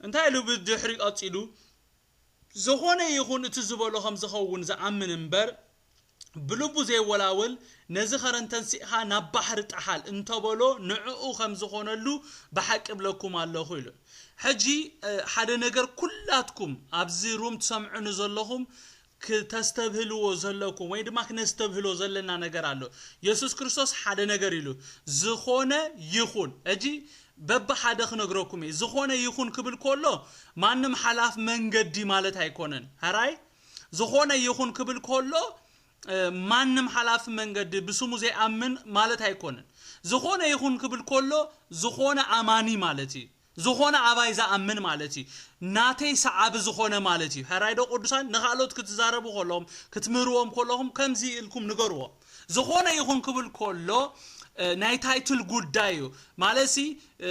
እንታይ ኢሉ ብድሕሪ ቀጺሉ? "ዝኾነ ይኹን እቲ ዝበሎ ከም ዝኸውን ዝኣምን እምበር፣ ብልቡ ዘይወላወል፣ ነዚ ኸረን ተንሲእኻ ናብ ባሕሪ ጣሓል እንተበሎ፣ ንዕኡ ከም ዝኾነሉ ብሓቂ እብለኩም ኣለኹ" ኢሉ። ሕጂ፣ እ፣ ሓደ ነገር ኩላትኩም ኣብዚ ሩም ትሰምዑኒ ዘለኹም ክተስተብህልዎ ዘለኩም ወይ ድማ ክነስተብህሎ ዘለና ነገር ኣሎ። ኢየሱስ ክርስቶስ ሓደ ነገር ኢሉ፣ "ዝኾነ ይኹን"። ሕጂ በብሓደ ክነግረኩም እየ። "ዝኾነ ይኹን" ክብል ከሎ፣ ማንም ሓላፍ መንገዲ ማለት ኣይኮነን። ሕራይ፣ "ዝኾነ ይኹን" ክብል ከሎ፣ እ፣ ማንም ሓላፍ መንገዲ፣ ብስሙ ዘይኣምን ማለት ኣይኮነን። "ዝኾነ ይኹን" ክብል ከሎ፣ ዝኾነ ኣማኒ ማለት እዩ። ዝኾነ ኣባይ ዝኣምን ማለት እዩ። ናተይ ሰዓቢ ዝኾነ ማለት እዩ። ሕራይ ዶ ቅዱሳን? ንኻልኦት ክትዛረቡ ከለኹም፣ ክትምህርዎም ከለኹም ከምዚ ኢልኩም ንገርዎም። "ዝኾነ ይኹን" ክብል ከሎ፣ እ፣ ናይ ታይትል ጉዳይ እዩ። ማለትሲ፣ እ፣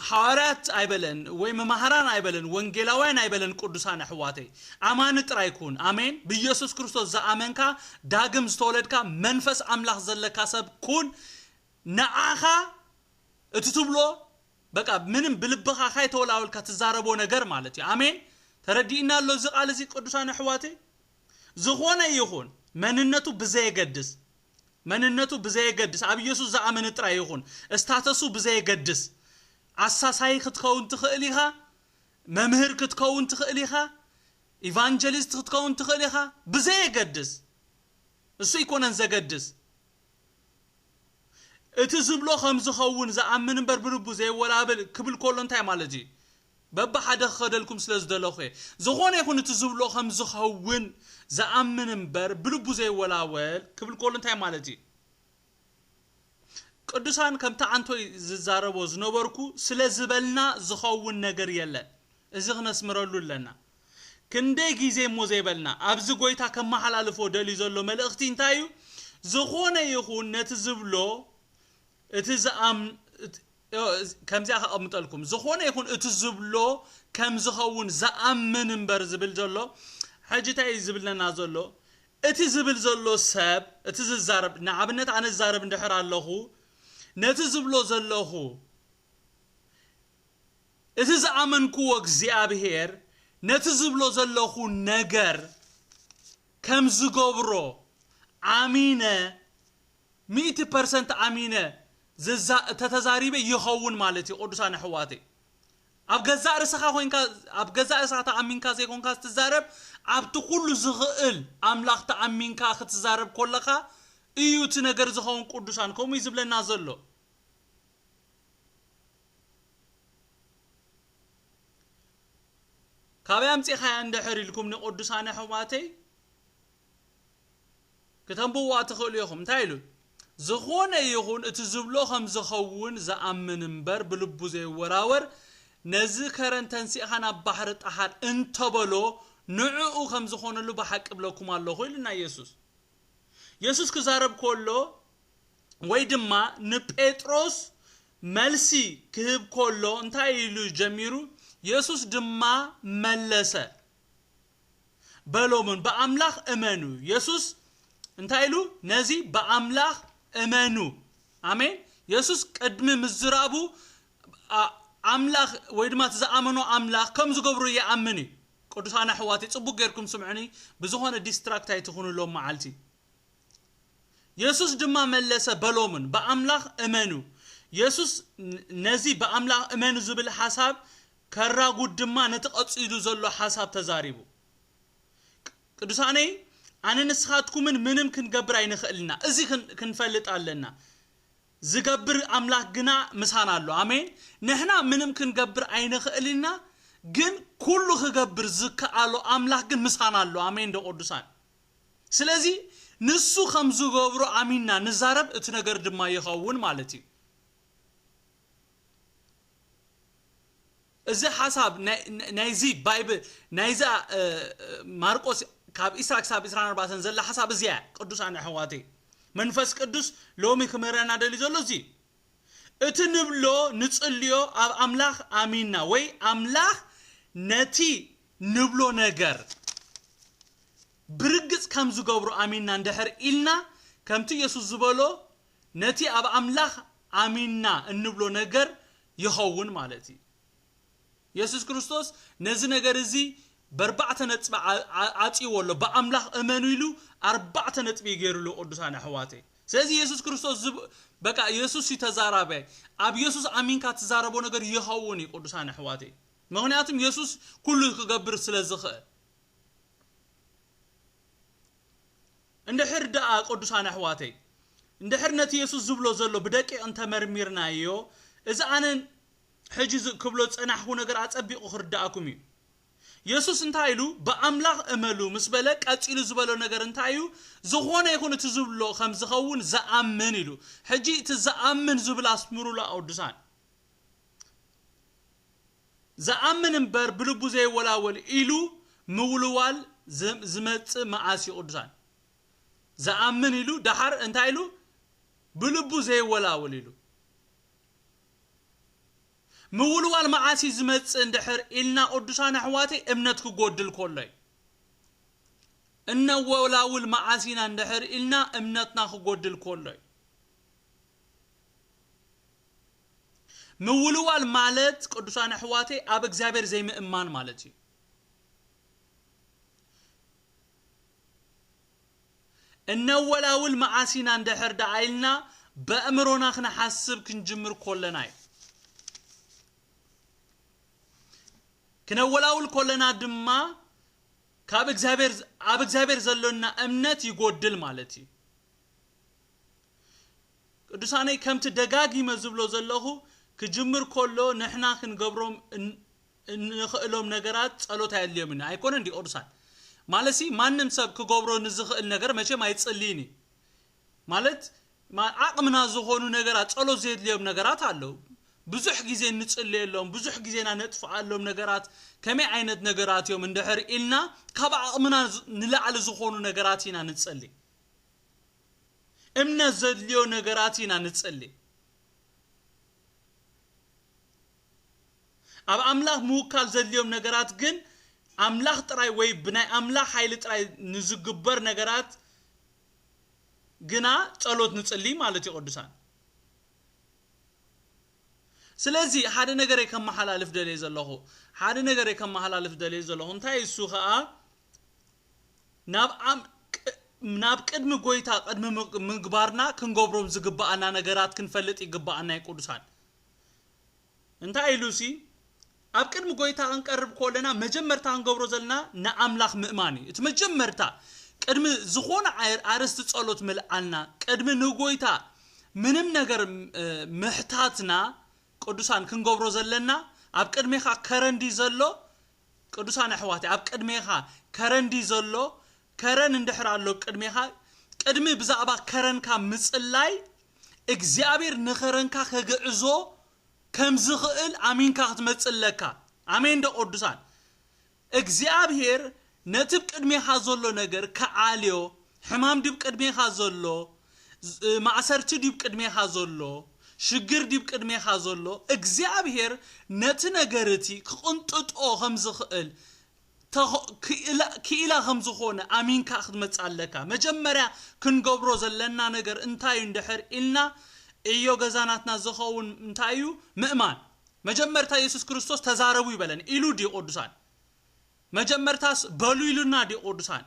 ሓዋርያት ኣይበለን ወይ መማህራን ኣይበለን፣ ወንጌላውያን ኣይበለን፣ ቅዱሳን ኣሕዋተይ፣ ኣማኒ ጥራይ ኩን። ኣሜን። ብኢየሱስ ክርስቶስ ዝኣመንካ፣ ዳግም ዝተወለድካ፣ መንፈስ ኣምላኽ ዘለካ ሰብ ኩን። ንዓኻ እቲ ትብሎ፣ በቃ፣ ምንም ብልብኻ ካይተወላወልካ ትዛረቦ ነገር ማለት እዩ። ኣሜን። ተረዲእና ኣሎ እዚ ቃል እዚ፣ ቅዱሳን ኣሕዋተይ? "ዝኾነ ይኹን" መንነቱ ብዘየገድስ፣ መንነቱ ብዘየገድስ፣ ኣብ ኢየሱስ ዝኣመነ ጥራይ ይኹን፣ እስታተሱ ብዘየገድስ፣ ኣሳሳይ ክትከውን ትኽእል ኢኻ፣ መምህር ክትከውን ትኽእል ኢኻ፣ ኢቫንጀሊስት ክትከውን ትኽእል ኢኻ፣ ብዘየገድስ፣ እሱ ኣይኮነን ዘገድስ። እቲ ዝብሎ ከም ዝኸውን ዝኣምን እምበር ብልቡ ዘይወላብል ክብል ከሎ እንታይ ማለት እዩ? በብሓደ ክኸደልኩም ስለ ዝደለኹ እየ። ዝኾነ ይኹን እቲ ዝብሎ ከም ዝኸውን ዝኣምን እምበር ብልቡ ዘይወላወል ክብል ከሎ እንታይ ማለት እዩ? ቅዱሳን ከምቲ ኣንቶይ ዝዛረቦ ዝነበርኩ ስለ ዝበልና ዝኸውን ነገር የለን። እዚ ክነስምረሉ ኣለና። ክንደይ ግዜ እሞ ዘይበልና፣ ኣብዚ ጎይታ ከመሓላልፎ ደልዩ ዘሎ መልእኽቲ እንታይ እዩ? ዝኾነ ይኹን ነቲ ዝብሎ፣ እቲ ዝኣም-፣ እቲ፣ ከምዚኣ ከቐምጠልኩም፣ ዝኾነ ይኹን እቲ ዝብሎ ከም ዝኸውን ዝኣምን እምበር ዝብል ዘሎ፣ ሕጂ እንታይ እዩ ዝብለና ዘሎ? እቲ ዝብል ዘሎ ሰብ፣ እቲ ዝዛረብ፣ ንኣብነት ኣነ ዝዛረብ እንድሕር ኣለኹ፣ ነቲ ዝብሎ ዘለኹ፣ እቲ ዝኣመንክዎ እግዚኣብሔር ነቲ ዝብሎ ዘለኹ ነገር ከም ዝገብሮ ኣሚነ፣ ሚእቲ ፐርሰንት ኣሚነ ዝዛ-፣ ተተዛሪበ ይኸውን ማለት እዩ። ቅዱሳን ኣሕዋተይ፣ ኣብ ገዛእ ርእስኻ ኮይንካ፣ ኣብ ገዛእ ርእስኻ ተኣሚንካ ዘይኮንካ ትዛረብ፣ ኣብቲ ኩሉ ዝኽእል ኣምላኽ ተኣሚንካ ክትዛረብ ከለኻ እዩ እቲ ነገር ዝኸውን። ቅዱሳን፣ ከምኡ እዩ ዝብለና ዘሎ። ካበይ ኣምጺእኻያ እንድሕር ኢልኩም ንቅዱሳን ኣሕዋተይ፣ ክተንብብዋ ትኽእሉ ኢኹም። እንታይ ኢሉ? ዝኾነ ይኹን እቲ ዝብሎ ከም ዝኸውን ዝኣምን እምበር ብልቡ ዘይወላወል፣ ነዚ ከረን ተንሲእኻ ናብ ባሕሪ ጣሓል እንተበሎ፣ ንዕኡ ከም ዝኾነሉ ብሓቂ እብለኩም ኣለኹ ኢሉና የሱስ። የሱስ ክዛረብ ከሎ ወይ ድማ ንጴጥሮስ መልሲ ክህብ ከሎ እንታይ ኢሉ ጀሚሩ? የሱስ ድማ መለሰ በሎምን፣ ብኣምላኽ እመኑ። የሱስ እንታይ ኢሉ? ነዚ ብኣምላኽ እመኑ። ኣሜን። የሱስ ቅድሚ ምዝራቡ፣ ኣ-፣ ኣምላኽ ወይ ድማ እቲ ዝኣመኖ ኣምላኽ ከም ዝገብሩ ይኣምን እዩ። ቅዱሳን ኣሕዋተይ፣ ጽቡቅ ጌርኩም ስምዑኒ። ብዝኾነ ዲስትራክት ኣይትኹኑ ሎም መዓልቲ። የሱስ ድማ መለሰ በሎምን፣ ብኣምላኽ እመኑ። የሱስ ን-፣ ነዚ ብኣምላኽ እመኑ ዝብል ሓሳብ ከራጉድ ድማ ነቲ ቀጺሉ ዘሎ ሓሳብ ተዛሪቡ። ቅ-፣ ቅዱሳነይ፣ ኣነ ንስኻትኩምን ምንም ክንገብር ኣይንኽእልና። እዚ ክን-፣ ክንፈልጥ ኣለና። ዝገብር ኣምላኽ ግና ምሳና ኣሎ። ኣሜን። ንሕና ምንም ክንገብር ኣይንኽእልና፣ ግን ኩሉ ክገብር ዝከኣሎ ኣምላኽ ግን ምሳና ኣሎ። ኣሜን ዶ ቅዱሳን? ስለዚ ንሱ ከም ዝገብሮ ኣሚንና ንዛረብ፣ እቲ ነገር ድማ ይኸውን ማለት እዩ። እዚ ሓሳብ ናይ-፣ ናይ-፣ ናይዚ ባይብል፣ ናይዛ፣ እ፣ እ፣ ማርቆስ ካብ ዒስራ ክሳብ ዒስራን ኣርባዕተን ዘላ ሓሳብ እዚኣ እያ። ቅዱሳን ኣሕዋተይ፣ መንፈስ ቅዱስ ሎሚ ክምህረና ደልዩ ዘሎ እዚ እዩ። እቲ ንብሎ ንጽልዮ ኣብ ኣምላኽ ኣሚንና ወይ ኣምላኽ ነቲ ንብሎ ነገር ብርግጽ ከም ዝገብሮ ኣሚንና እንድሕር ኢልና፣ ከምቲ የሱስ ዝበሎ ነቲ ኣብ ኣምላኽ ኣሚንና እንብሎ ነገር ይኸውን ማለት እዩ። የሱስ ክርስቶስ ነዚ ነገር እዚ በርባዕተ ነጥቢ ዓ-፣ ዓ-፣ ዓጽይዎ ኣሎ። ብኣምላኽ እመኑ ኢሉ ኣርባዕተ ነጥቢ እዩ ገይሩሉ፣ ቅዱሳን ኣሕዋተይ። ስለዚ የሱስ ክርስቶስ ዝብ-፣ በቃ የሱስ እዩ ተዛራባይ። ኣብ የሱስ ኣሚንካ ትዛረቦ ነገር ይኸውን እዩ፣ ቅዱሳን ኣሕዋተይ። ምኽንያቱም የሱስ ኩሉ ክገብር ስለ ዝኽእል። እንድሕር ደኣ ቅዱሳን ኣሕዋተይ፣ እንድሕር ነቲ የሱስ ዝብሎ ዘሎ ብደቂቕ እንተመርሚርናዮ፣ እዚ ኣነ ሕጂ ዝ-፣ ክብሎ ዝጸናሕኩ ነገር ኣጸቢቑ ክርድኣኩም እዩ። የሱስ እንታይ ኢሉ? ብኣምላኽ እመሉ ምስ በለ፣ ቀጺሉ ዝበሎ ነገር እንታይ እዩ? ዝኾነ ይኹን እቲ ዝብሎ ከም ዝኸውን ዝኣምን ኢሉ። ሕጂ እቲ ዝኣምን ዝብል ኣስምሩላ ቅዱሳን። ዝኣምን እምበር ብልቡ ዘይወላወል ኢሉ ምውልዋል ዝ-፣ ዝመጽእ መዓስ እዩ ቅዱሳን? ዝኣምን ኢሉ ደሓር እንታይ ኢሉ? ብልቡ ዘይወላወል ኢሉ። ምውልዋል መዓስ እዩ ዝመጽእ እንድሕር ኢልና ቅዱሳን ኣሕዋተይ፣ እምነት ክጎድል ከሎ እዩ። እነወላውል መዓስ ኢና እንድሕር ኢልና እምነትና ክጎድል ከሎ እዩ። ምውልዋል ማለት ቅዱሳን ኣሕዋተይ ኣብ እግዚኣብሔር ዘይምእማን ማለት እዩ። እነወላውል መዓስ ኢና እንድሕር ደኣ ኢልና በእምሮና ክንሓስብ ክንጅምር ከለና እዩ። ክነወላውል ከለና ድማ ካብ እግዚኣብሔር፣ ኣብ እግዚኣብሔር ዘሎና እምነት ይጎድል ማለት እዩ። ቅዱሳነይ፣ ከምቲ ደጋጊመ ዝብሎ ዘለኹ፣ ክጅምር ከሎ ንሕና ክንገብሮም እን-፣ እንኽእሎም ነገራት ጸሎት ኣየድልዮምን እዩ። ኣይኮነን ድዩ ቅዱሳን? ማለትሲ ማንም ሰብ ክገብሮ ንዝኽእል ነገር መቸም ኣይጽልይን እዩ። ማለት ማ-፣ ዓቕምና ዝኾኑ ነገራት፣ ጸሎት ዘየድልዮም ነገራት ኣለዉ። ብዙሕ ግዜ እንጽልየሎም፣ ብዙሕ ግዜና ነጥፍኣሎም ነገራት ከመይ ዓይነት ነገራት እዮም እንድሕር ኢልና፣ ካብ ዓቕምና ዝ-፣ ንላዕሊ ዝኾኑ ነገራት ኢና ንጽሊ። እምነት ዘድልዮ ነገራት ኢና ንጽሊ። ኣብ ኣምላኽ ምውካል ዘድልዮም ነገራት ግን ኣምላኽ ጥራይ ወይ ብናይ ኣምላኽ ሓይሊ ጥራይ ንዝግበር ነገራት ግና ጸሎት ንጽሊ ማለት እዩ ቅዱሳን። ስለዚ ሓደ ነገር እየ ከመሓላልፍ ደልየ ዘለኹ፣ ሓደ ነገር እየ ከመሓላልፍ ደልየ ዘለኹ። እንታይ እሱ ኸኣ ናብ ኣም-፣ ቅ-፣ ናብ ቅድሚ ጎይታ ቅድሚ ምግ-፣ ምግባርና ክንገብሮም ዝግብኣና ነገራት ክንፈልጥ ይግብኣና እዩ ቅዱሳን። እንታይ ኢሉ ሲ ኣብ ቅድሚ ጎይታ ክንቀርብ ከለና መጀመርታ ክንገብሮ ዘለና ንኣምላኽ ምእማን እዩ። እቲ መጀመርታ ቅድሚ ዝኾነ ኣይ-፣ ኣርእስቲ ጸሎት ምልዓልና ቅድሚ ንጎይታ ምንም ነገር እ፣ ምሕታትና ቅዱሳን ክንገብሮ ዘለና ኣብ ቅድሜኻ ከረን ድዩ ዘሎ? ቅዱሳን ኣሕዋተይ ኣብ ቅድሜኻ ከረን ድዩ ዘሎ? ከረን እንድሕር ኣሎ ቅድሜኻ ቅድሚ ብዛዕባ ከረንካ ምጽላይ እግዚኣብሔር ንኸረንካ ከግዕዞ ከም ዝኽእል ኣሚንካ ክትመጽእ ኣለካ። ኣሜን ዶ ቅዱሳን? እግዚኣብሔር ነቲ ብ ቅድሜኻ ዘሎ ነገር ክዓልዮ፣ ሕማም ድብ ቅድሜኻ ዘሎ፣ ዝ-፣ ማእሰርቲ ድብ ቅድሜኻ ዘሎ፣ ሽግር ድብ ቅድሜኻ ዘሎ፣ እግዚኣብሔር ነቲ ነገር እቲ ክቕንጥጦ ከም ዝኽእል ተኸ-፣ ክኢላ፣ ክኢላ ከም ዝኾነ ኣሚንካ ክትመጽእ ኣለካ። መጀመርያ ክንገብሮ ዘለና ነገር እንታይ እዩ እንድሕር ኢልና፣ እዮ ገዛናትና ዝኸውን እንታይ እዩ? ምእማን። መጀመርታ የሱስ ክርስቶስ ተዛረቡ ይበለን ኢሉ ድዩ ቅዱሳን? መጀመርታስ በሉ ኢሉና ድዩ ቅዱሳን?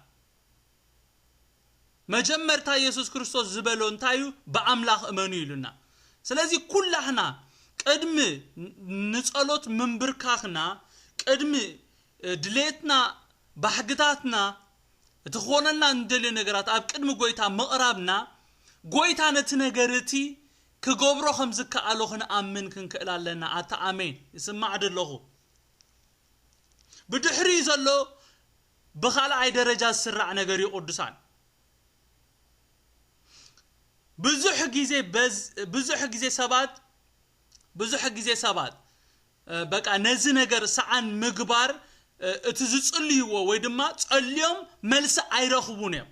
መጀመርታ የሱስ ክርስቶስ ዝበሎ እንታይ እዩ? ብኣምላኽ እመኑ ኢሉና። ስለዚ ኩላህና ቅድሚ ንጸሎት ምንብርካኽና፣ ቅድሚ፣ እ፣ ድሌትና፣ ባህግታትና፣ እቲ ክኾነልና እንደልዮ ነገራት ኣብ ቅድሚ ጎይታ ምቕራብና፣ ጎይታ ነቲ ነገር እቲ ክገብሮ ከም ዝከኣሎ ክንኣምን ክንክእል ኣለና። ኣታ ኣሜን። ይስማዕ ዶ ኣለኹ? ብድሕሪኡ ዘሎ ብኻልኣይ ደረጃ ዝስራዕ ነገር እዩ ቅዱሳን። ብዙሕ ግዜ በዝ-፣ ብዙሕ ግዜ ሰባት፣ ብዙሕ ግዜ ሰባት፣ እ፣ በቃ ነዚ ነገር ሰኣን ምግባር፣ እ፣ እቲ ዝጽልይዎ ወይ ድማ ጸልዮም መልሲ ኣይረኽቡን እዮም።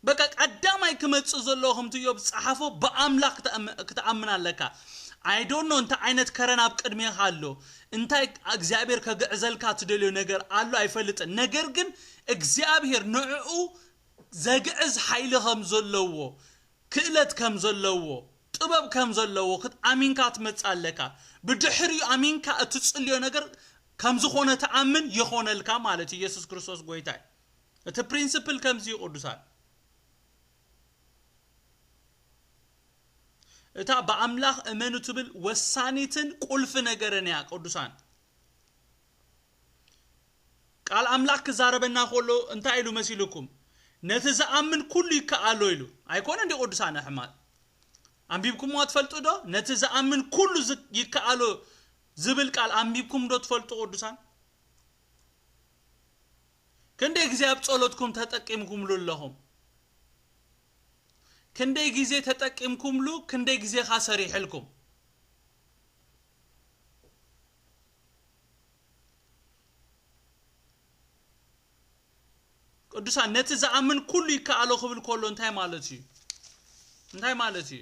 በቃ ቀዳማይ ክመጽእ ዘለዎ ከምቲ ኢዮብ ዝጸሓፎ ብኣምላኽ ክትኣም-፣ ክትኣምን ኣለካ። I don't know እንታይ ዓይነት ከረን ኣብ ቅድሜኻ ኣሎ፣ እንታይ እግዚኣብሔር ከግዕዘልካ ትደልዮ ነገር ኣሎ ኣይፈልጥን። ነገር ግን እግዚኣብሔር ንዕኡ ዘግዕዝ ሓይሊ ከም ዘለዎ፣ ክእለት ከም ዘለዎ፣ ጥበብ ከም ዘለዎ ክትኣሚንካ ትመጽእ ኣለካ። ብድሕሪኡ ኣሚንካ እትጽልዮ ነገር ከም ዝኾነ ትኣምን ይኾነልካ ማለት እዩ። ኢየሱስ ክርስቶስ ጎይታ እዩ። እቲ ፕሪንስፕል ከምዚ እዩ ቅዱሳን። እታ ብኣምላኽ እመኑ ትብል ወሳኒትን ቁልፊ ነገርን እያ ቅዱሳን። ቃል ኣምላኽ ክዛረበና ከሎ እንታይ ኢሉ መሲልኩም? ነቲ ዝኣምን ኩሉ ይከኣሎ ኢሉ። ኣይኮነ እንዲ ቅዱሳን ኣሕማል? ኣንቢብኩምዎ ትፈልጡ ዶ? ነቲ ዝኣምን ኩሉ ዝ-፣ ይከኣሎ ዝብል ቃል ኣንቢብኩም ዶ ትፈልጡ ቅዱሳን? ክንደይ ግዜ ኣብ ጸሎትኩም ተጠቂምኩምሉ ኣለኹም? ክንደይ ግዜ ተጠቂምኩምሉ? ክንደይ ግዜ ኻ ሰሪሕልኩም? ቅዱሳን፣ ነቲ ዝኣምን ኩሉ ይከኣሎ ክብል ከሎ እንታይ ማለት እዩ? እንታይ ማለት እዩ?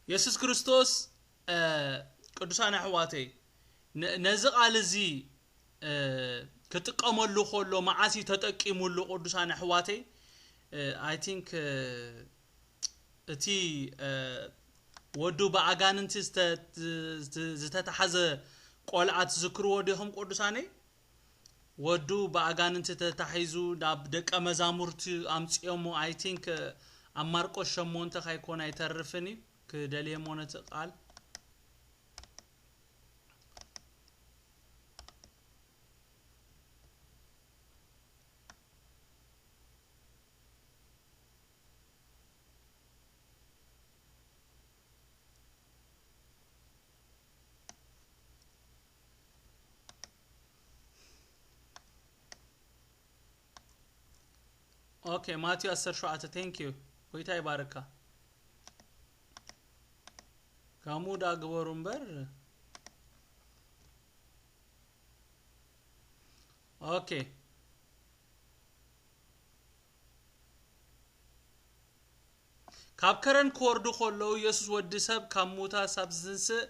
የሱስ ክርስቶስ፣ እ፣ ቅዱሳን ኣሕዋተይ፣ ነ-፣ ነዚ ቃል እዚ፣ እ፣ ክጥቀመሉ ከሎ መዓስ እዩ ተጠቂሙሉ? ቅዱሳን ኣሕዋተይ፣ እ፣ I think፣ እ፣ እቲ፣ እ፣ ወዱ ብኣጋንንቲ ዝተ-፣ ዝ-፣ ዝተታሕዘ ቆልዓ ትዝክርዎ ዲኹም ቅዱሳነይ? ወዱ ብኣጋንንቲ ተታሒዙ ናብ ደቀ መዛሙርቲ ኣምጺኦሞ። I think ኣብ ማርቆስ ሸሞንተ ካይኮን ኣይተርፍን እዩ። ክደልየሞ ነቲ ቃል። ኦኬ፣ ማቴዎ ዓሰርተ ሸውዓተ፣ thank you። ጎይታ ይባርካ። ከምኡ ዳ ግበሩ እምበር። ኦኬ። ካብ ከረን ክወርዱ ከለዉ፣ የሱስ ወዲ ሰብ ካብ ምዉታት ሳብ ዝትንስእ፣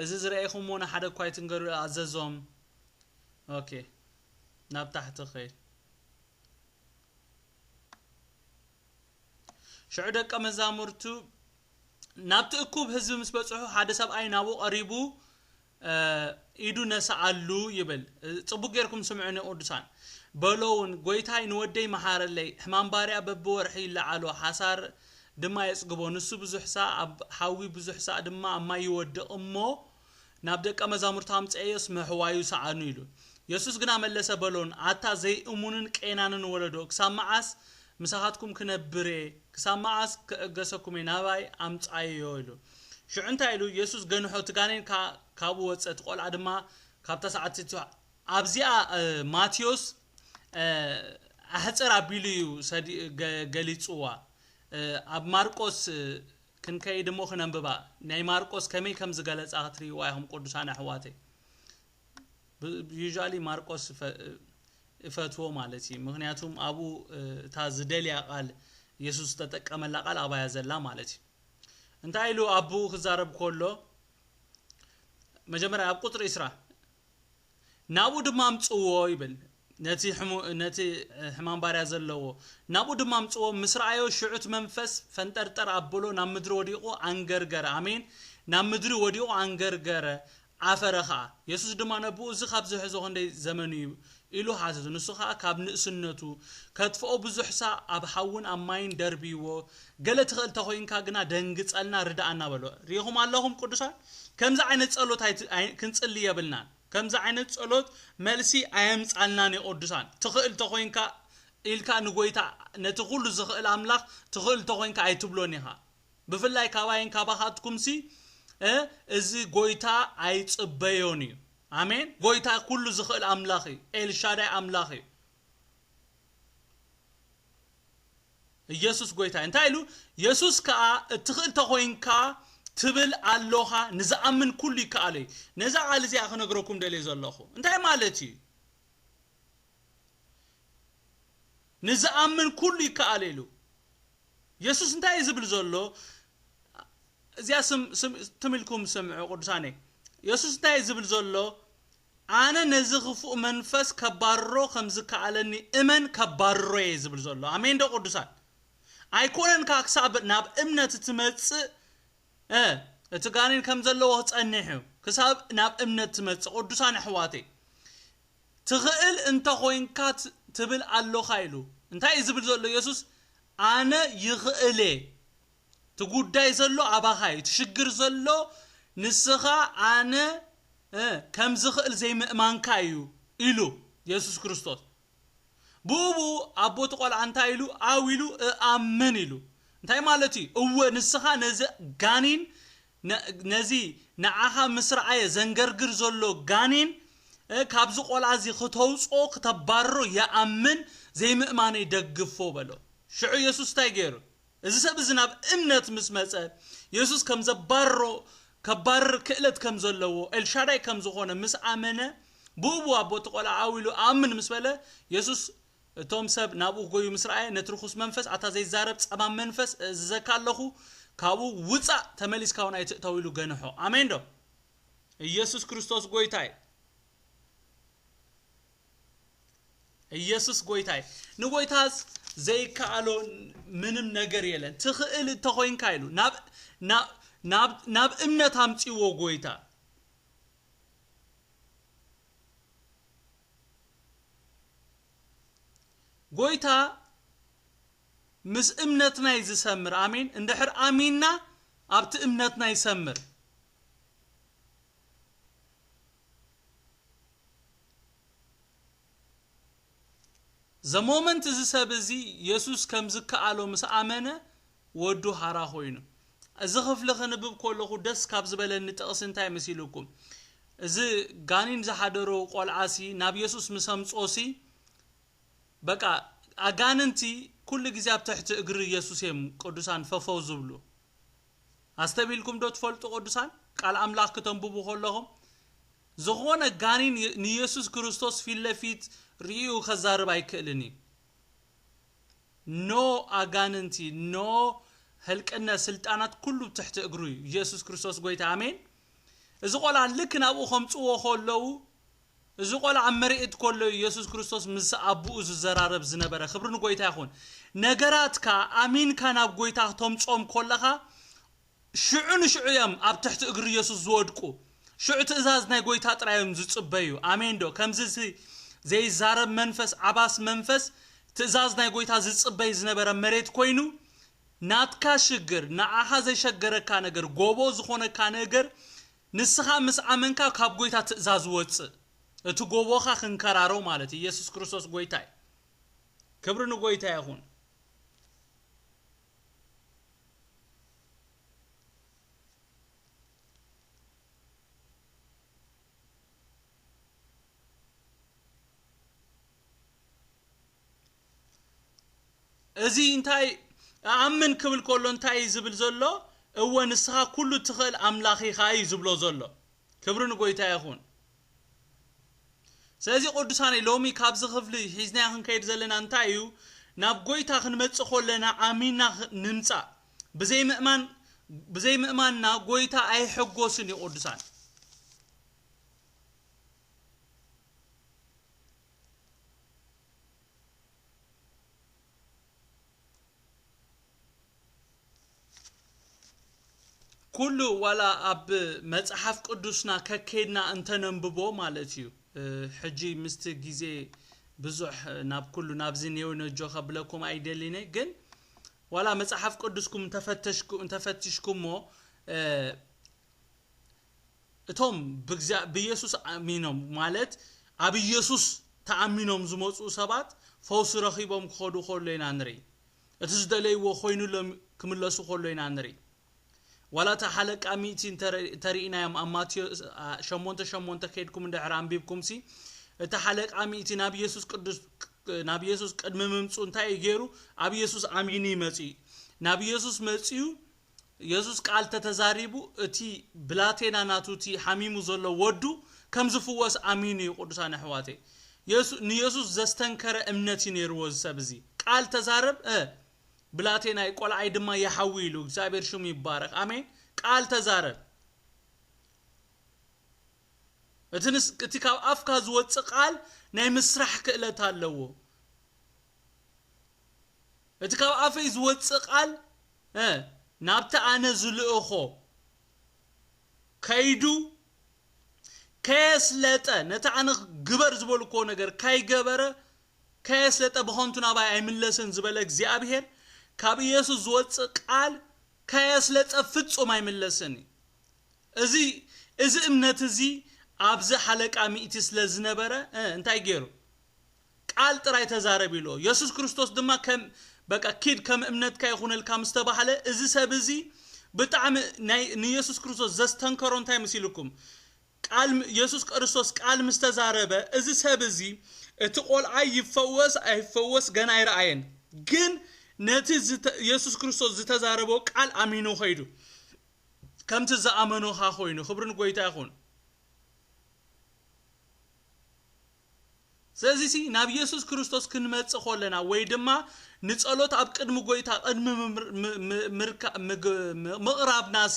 እዚ ዝረኣኹምዎ ንሓደ እኳ ኣይትንገሩ፣ ኣዘዞም። ኦኬ፣ ናብ ታሕቲ ኸይድ። ሽዑ ደቀ መዛሙርቱ ናብቲ እኩብ ህዝቢ ምስ በጽሑ፣ ሓደ ሰብኣይ ናብኡ ቀሪቡ፣ እ፣ ኢዱ ነስኣሉ ይብል። እ፣ ጽቡቕ ጌርኩም ስምዑኒ ቅዱሳን። በሎ እውን፣ "ጐይታይ፣ ንወደይ መሓረለይ። ሕማም ባርያ በብወርሒ ይለዓሎ፣ ሓሳር ድማ የጽግቦ። ንሱ ብዙሕ ሳዕ ኣብ ሓዊ፣ ብዙሕ ሳዕ ድማ ኣብ ማይ ይወድቕ እሞ፣ ናብ ደቀ መዛሙርቱ ኣምጽኤዮስ፣ ምሕዋዩ ሰኣኑ" ኢሉ። የሱስ ግና መለሰ በሎን፣ "ኣታ ዘይእሙንን ቄናንን ወለዶ፣ ክሳብ መዓስ ምሳኻትኩም ክነብር እየ? ክሳብ መዓስ ክእገሰኩም እየ? ናባይ ኣምጻዮ" ኢሉ። ሽዑ እንታይ ኢሉ? የሱስ ገንሖ፣ እቲ ጋኔን ከኣ ካብኡ ወጸ፣ እቲ ቈልዓ ድማ ካብታ ሰዓት ትትፋእ። ኣብዚኣ፣ እ፣ ማቴዎስ፣ እ፣ ኣሕጽር ኣቢሉ እዩ ሰዲ-፣ ገ-፣ ገሊጽዋ። እ፣ ኣብ ማርቆስ፣ እ፣ ክንከይድ እሞ ክነንብባ። ናይ ማርቆስ ከመይ ከም ዝገለጻ ክትርእይዋ ኢኹም ቅዱሳን ኣሕዋተይ። ብ-፣ ዩዥዋሊ ማርቆስ እፈ-፣ እፈትዎ ማለት እዩ። ምኽንያቱም ኣብኡ፣ እ፣ እታ ዝደልያ ቃል የሱስ ዝተጠቀመላ ቃል ኣባያ ዘላ ማለት እዩ። እንታይ ኢሉ ኣቦኡ ክዛረብ ከሎ፣ መጀመርያ ኣብ ቁጽሪ ዕስራ፣ "ናብኡ ድማ ኣምጽዎ" ይብል። ነቲ ሕሙ-፣ ነቲ ሕማም ባርያ ዘለዎ፣ "ናብኡ ድማ ኣምጽዎ፣ ምስ ረኣዮ፣ ሽዑ እቲ መንፈስ ፈንጠርጠር ኣበሎ፣ ናብ ምድሪ ወዲቑ ኣንገርገረ።" ኣሜን። "ናብ ምድሪ ወዲቑ ኣንገርገረ፣ ዓፈረ ኸኣ።" የሱስ ድማ ነቦኡ፣ "እዚ ካብ ዝሕዞ ክንደይ ዘመኑ እዩ?" ኢሉ ሓተቶ። ንሱ ኸኣ ካብ ንእስነቱ፣ "ከጥፍኦ ብዙሕ ሳዕ ኣብ ሓውን ኣብ ማይን ደርብይዎ፣ ገለ ትኽእል ተኾይንካ ግና ደንግጸልና፣ ርድኣና" በሎ። ርኢኹም ኣለኹም ቅዱሳን? ከምዚ ዓይነት ጸሎት ኣይት-፣ ኣይ-፣ ክንጽሊ የብልናን። ከምዚ ዓይነት ጸሎት መልሲ ኣየምጻልናን እዩ ቅዱሳን። ትኽእል ተኾይንካ ኢልካ ንጎይታ፣ ነቲ ኩሉ ዝኽእል ኣምላኽ ትኽእል ተኾይንካ ኣይትብሎን ኢኻ። ብፍላይ ካባይን ካባኻትኩምሲ፣ እ፣ እዚ ጎይታ ኣይጽበዮን እዩ። ኣሜን። ጎይታ ኩሉ ዝኽእል ኣምላኽ እዩ። ኤልሻዳይ ኣምላኽ እዩ። ኢየሱስ ጎይታ እዩ። እንታይ ኢሉ? የሱስ ከኣ፣ "እትኽእል ተኾይንካ ትብል ኣሎኻ፣ ንዝኣምን ኩሉ ይከኣሎ እዩ።" ነዛ ቃል እዚኣ ክነግረኩም ደልየ ዘለኹ። እንታይ ማለት እዩ? "ንዝኣምን ኩሉ ይከኣሎ" ኢሉ። የሱስ እንታይ እዩ ዝብል ዘሎ? እዚኣ ስም-፣ ስም-፣ ትም ኢልኩም ስምዑ ቅዱሳነይ። የሱስ እንታይ እዩ ዝብል ዘሎ? "ኣነ ነዚ ክፉእ መንፈስ ከባርሮ ከም ዝከኣለኒ እመን፣ ከባርሮ እየ" ዝብል ዘሎ። ኣሜን ዶ ቅዱሳን? ኣይኮነን ከኣ ክሳብ ናብ እምነት ትመጽእ፣ እ፣ እቲ ጋኔን ከም ዘለዎ ክጸንሕ እዩ። ክሳብ ናብ እምነት ትመጽእ፣ ቅዱሳን ኣሕዋተይ። "ትኽእል እንተ ኾይንካ ት-፣ ትብል ኣሎኻ" ኢሉ። እንታይ እዩ ዝብል ዘሎ የሱስ? "ኣነ ይኽእል እየ። እቲ ጉዳይ ዘሎ ኣባኻ እዩ። እቲ ሽግር ዘሎ ንስኻ ኣነ፣ እ፣ ከም ዝኽእል ዘይምእማንካ እዩ" ኢሉ የሱስ ክርስቶስ። ብኡ ብኡ ኣቦ እቲ ቈልዓ እንታይ ኢሉ? ኣው ኢሉ፣ "እኣምን" ኢሉ። እንታይ ማለት እዩ? እወ፣ ንስኻ ነዚ ጋኒን፣ ነ-፣ ነዚ ንዓኻ ምስ ረኣየ ዘንገርግር ዘሎ ጋኒን፣ እ፣ ካብዚ ቈልዓ እዚ ክተውጽኦ፣ ክተባርሮ ይኣምን፣ ዘይምእማነይ ደግፎ በሎ። ሽዑ የሱስ እንታይ ገይሩ? እዚ ሰብ እዚ ናብ እምነት ምስ መጸ፣ የሱስ ከም ዘባርሮ፣ ከባርር ክእለት ከም ዘለዎ፣ ኤልሻዳይ ከም ዝኾነ ምስ ኣመነ፣ ብኡ ብኡ ኣቦ እቲ ቈልዓ ኣው ኢሉ ኣምን ምስ በለ፣ የሱስ እቶም ሰብ ናብኡ ክጎዩ ምስ ረኣየ፣ ነቲ ርኹስ መንፈስ፣ "ኣታ ዘይዛረብ ጸማም መንፈስ፣ እእዝዘካ ኣለኹ፣ ካብኡ ውጻእ፣ ተመሊስካ እውን ኣይትእተው" ኢሉ ገንሖ። ኣሜን ዶ? ኢየሱስ ክርስቶስ ጎይታ እዩ። ኢየሱስ ጎይታ እዩ። ንጎይታስ ዘይከኣሎ ምንም ነገር የለን። "ትኽእል እንተኾይንካ" ኢሉ ናብ፣ ናብ፣ ናብ፣ ናብ እምነት ኣምጺዎ ጎይታ። ጎይታ ምስ እምነትና እዩ ዝሰምር። ኣሜን። እንድሕር ኣሚንና ኣብቲ እምነትና ይሰምር። The moment እዚ ሰብ እዚ የሱስ ከም ዝከኣሎ ምስ ኣመነ፣ ወዱ ሃራ ኮይኑ። እዚ ክፍሊ ክንብብ ከለኹ ደስ ካብ ዝበለኒ ጥቕሲ እንታይ መሲልኩም? እዚ ጋኒን ዝሓደሮ ቆልዓሲ ናብ የሱስ ምስ ኣምጽኦሲ፣ በቃ ኣጋንንቲ ኩሉ ግዜ ኣብ ትሕቲ እግሪ የሱስ እዮም ቅዱሳን ፈፈው ዝብሉ። ኣስተቢልኩም ዶ ትፈልጡ ቅዱሳን? ቃል ኣምላኽ ክተንብቡ ከለኹም ዝኾነ ጋኒን የ-፣ ንየሱስ ክርስቶስ ፊት ለፊት ርእዩ ከዛርብ ኣይክእልን እዩ። ኖ ኣጋንንቲ፣ ኖ ህልቅነ ስልጣናት ኩሉ ትሕቲ እግሩ እዩ። ኢየሱስ ክርስቶስ ጎይታ፣ ኣሜን። እዚ ቆልዓ ልክ ናብኡ ከምጽዎ ከለዉ፣ እዚ ቆልዓ ኣብ መሬት ከሎ ኢየሱስ ክርስቶስ ምስ ኣቦኡ ዝዘራረብ ዝነበረ። ክብሪ ንጎይታ ይኹን። ነገራትካ ኣሚንካ ናብ ጎይታ ክተምጾም ከለኻ፣ ሽዑ ንሽዑ እዮም ኣብ ትሕቲ እግሪ ኢየሱስ ዝወድቁ። ሽዑ ትእዛዝ ናይ ጎይታ ጥራይ እዮም ዝጽበዩ። ኣሜን ዶ? ከምዚ እዚ ዘይዛረብ መንፈስ፣ ዓባስ መንፈስ፣ ትእዛዝ ናይ ጎይታ ዝጽበይ ዝነበረ መሬት ኮይኑ፣ ናትካ ሽግር፣ ንዓኻ ዘይሸገረካ ነገር፣ ጎቦ ዝኾነካ ነገር፣ ንስኻ ምስ ኣመንካ ካብ ጎይታ ትእዛዝ ወጽእ። እቲ ጎቦኻ ክንከራሮ ማለት እዩ። ኢየሱስ ክርስቶስ ጎይታ እዩ። ክብሪ ንጎይታ ይኹን። እዚ እንታይ ኣምን ክብል ከሎ እንታይ እዩ ዝብል ዘሎ? እወ ንስኻ ኩሉ ትኽእል ኣምላኽ ኢኻ እዩ ዝብሎ ዘሎ። ክብሪ ንጎይታ ይኹን። ስለዚ ቅዱሳነይ ሎሚ ካብዚ ክፍሊ ሒዝናዮ ክንከይድ ዘለና እንታይ እዩ? ናብ ጎይታ ክንመጽእ ከለና ኣሚንና ኽ-፣ ንምጻእ። ብዘይ ምእማን፣ ብዘይ ምእማንና ጎይታ ኣይሕጎስን እዩ ቅዱሳን። ኩሉ ዋላ ኣብ መጽሓፍ ቅዱስና ከከይድና እንተነንብቦ ማለት እዩ። እ፣ ሕጂ ምስቲ ግዜ ብዙሕ ናብ ኩሉ ናብዚ ኔው ነጆ ከብለኩም ኣይደሊነ፣ ግን ዋላ መጽሓፍ ቅዱስኩም እንተፈተሽኩ-፣ እንተፈቲሽኩሞ፣ እ፣ እቶም ብእግዚኣ-፣ ብኢየሱስ ኣሚኖም ማለት ኣብ ኢየሱስ ተኣሚኖም ዝመጹ ሰባት ፈውሲ ረኺቦም ክኸዱ ከሎ ኢና ንርኢ። እቲ ዝደለይዎ ኮይኑሎም ክምለሱ ከሎ ኢና ንርኢ። ዋላ እታ ሓለቃ ሚእቲ እንተረ-፣ እንተርኢናዮም ኣብ ማቴዎስ፣ አ፣ ሸሞንተ ሸሞንተ ከይድኩም እንድሕር ኣንቢብኩምሲ፣ እታ ሓለቃ ሚእቲ ናብ ኢየሱስ ቅዱስ፣ ናብ ኢየሱስ ቅድሚ ምምጹ እንታይ እዩ ገይሩ? ኣብ ኢየሱስ ኣሚኑ ይመጽእ እዩ። ናብ ኢየሱስ መጽኡ፣ ኢየሱስ ቃል ተተዛሪቡ፣ እቲ ብላቴና ናቱ፣ እቲ ሓሚሙ ዘሎ ወዱ ከም ዝፍወስ ኣሚኑ እዩ። ቅዱሳን ኣሕዋተይ፣ የሱ-፣ ንየሱስ ዘስተንከረ እምነት እዩ ነይርዎ እዚ ሰብ እዚ። ቃል ተዛረብ፣ እ፣ ብላቴናይ ቆልዓይ ድማ ይሓዊ ኢሉ። እግዚኣብሔር ሽሙ ይባረኽ። ኣሜን። ቃል ተዛረብ። እቲ ንስ-፣ እቲ ካብ ኣፍካ ዝወጽእ ቃል ናይ ምስራሕ ክእለት ኣለዎ። እቲ ካብ ኣፈይ ዝወጽእ ቃል፣ እ፣ ናብቲ ኣነ ዝልእኾ ከይዱ ከየስለጠ፣ ነቲ ኣነ ግበር ዝበልክዎ ነገር ከይገበረ፣ ከየስለጠ ብኸንቱ ናባይ ኣይምለስን ዝበለ እግዚኣብሔር፣ ካብ ኢየሱስ ዝወጽእ ቃል ከየስለጠ ፍጹም ኣይምለስን እዩ። እዚ፣ እዚ እምነት እዚ ኣብዚ ሓለቃ ሚእቲ ስለ ዝነበረ፣ እ፣ እንታይ ገይሩ? ቃል ጥራይ ተዛረብ ኢልዎ። የሱስ ክርስቶስ ድማ ከም፣ በቃ፣ ኪድ ከም እምነትካ ይኹነልካ ምስ ተባህለ፣ እዚ ሰብ እዚ ብጣዕሚ ናይ፣ ንየሱስ ክርስቶስ ዘስተንከሮ እንታይ መሲልኩም? ቃል ም-፣ የሱስ ክርስቶስ ቃል ምስ ተዛረበ፣ እዚ ሰብ እዚ እቲ ቆልዓ ይፈወስ ኣይፈወስ ገና ኣይረኣየን። ግን ነቲ ዝተ-፣ የሱስ ክርስቶስ ዝተዛረቦ ቃል ኣሚኑ ኸይዱ። ከምቲ ዝኣመኖኻ ኮይኑ። ክብሪ ንጎይታ ይኹን። ስለዚሲ ናብ የሱስ ክርስቶስ ክንመጽእ ከለና ወይ ድማ ንጸሎት ኣብ ቅድሚ ጎይታ ቅድሚ ምምር-፣ ም-፣ ም-፣ ምርካ-፣ ምግ-፣ ም-፣ ምቕራብናሲ፣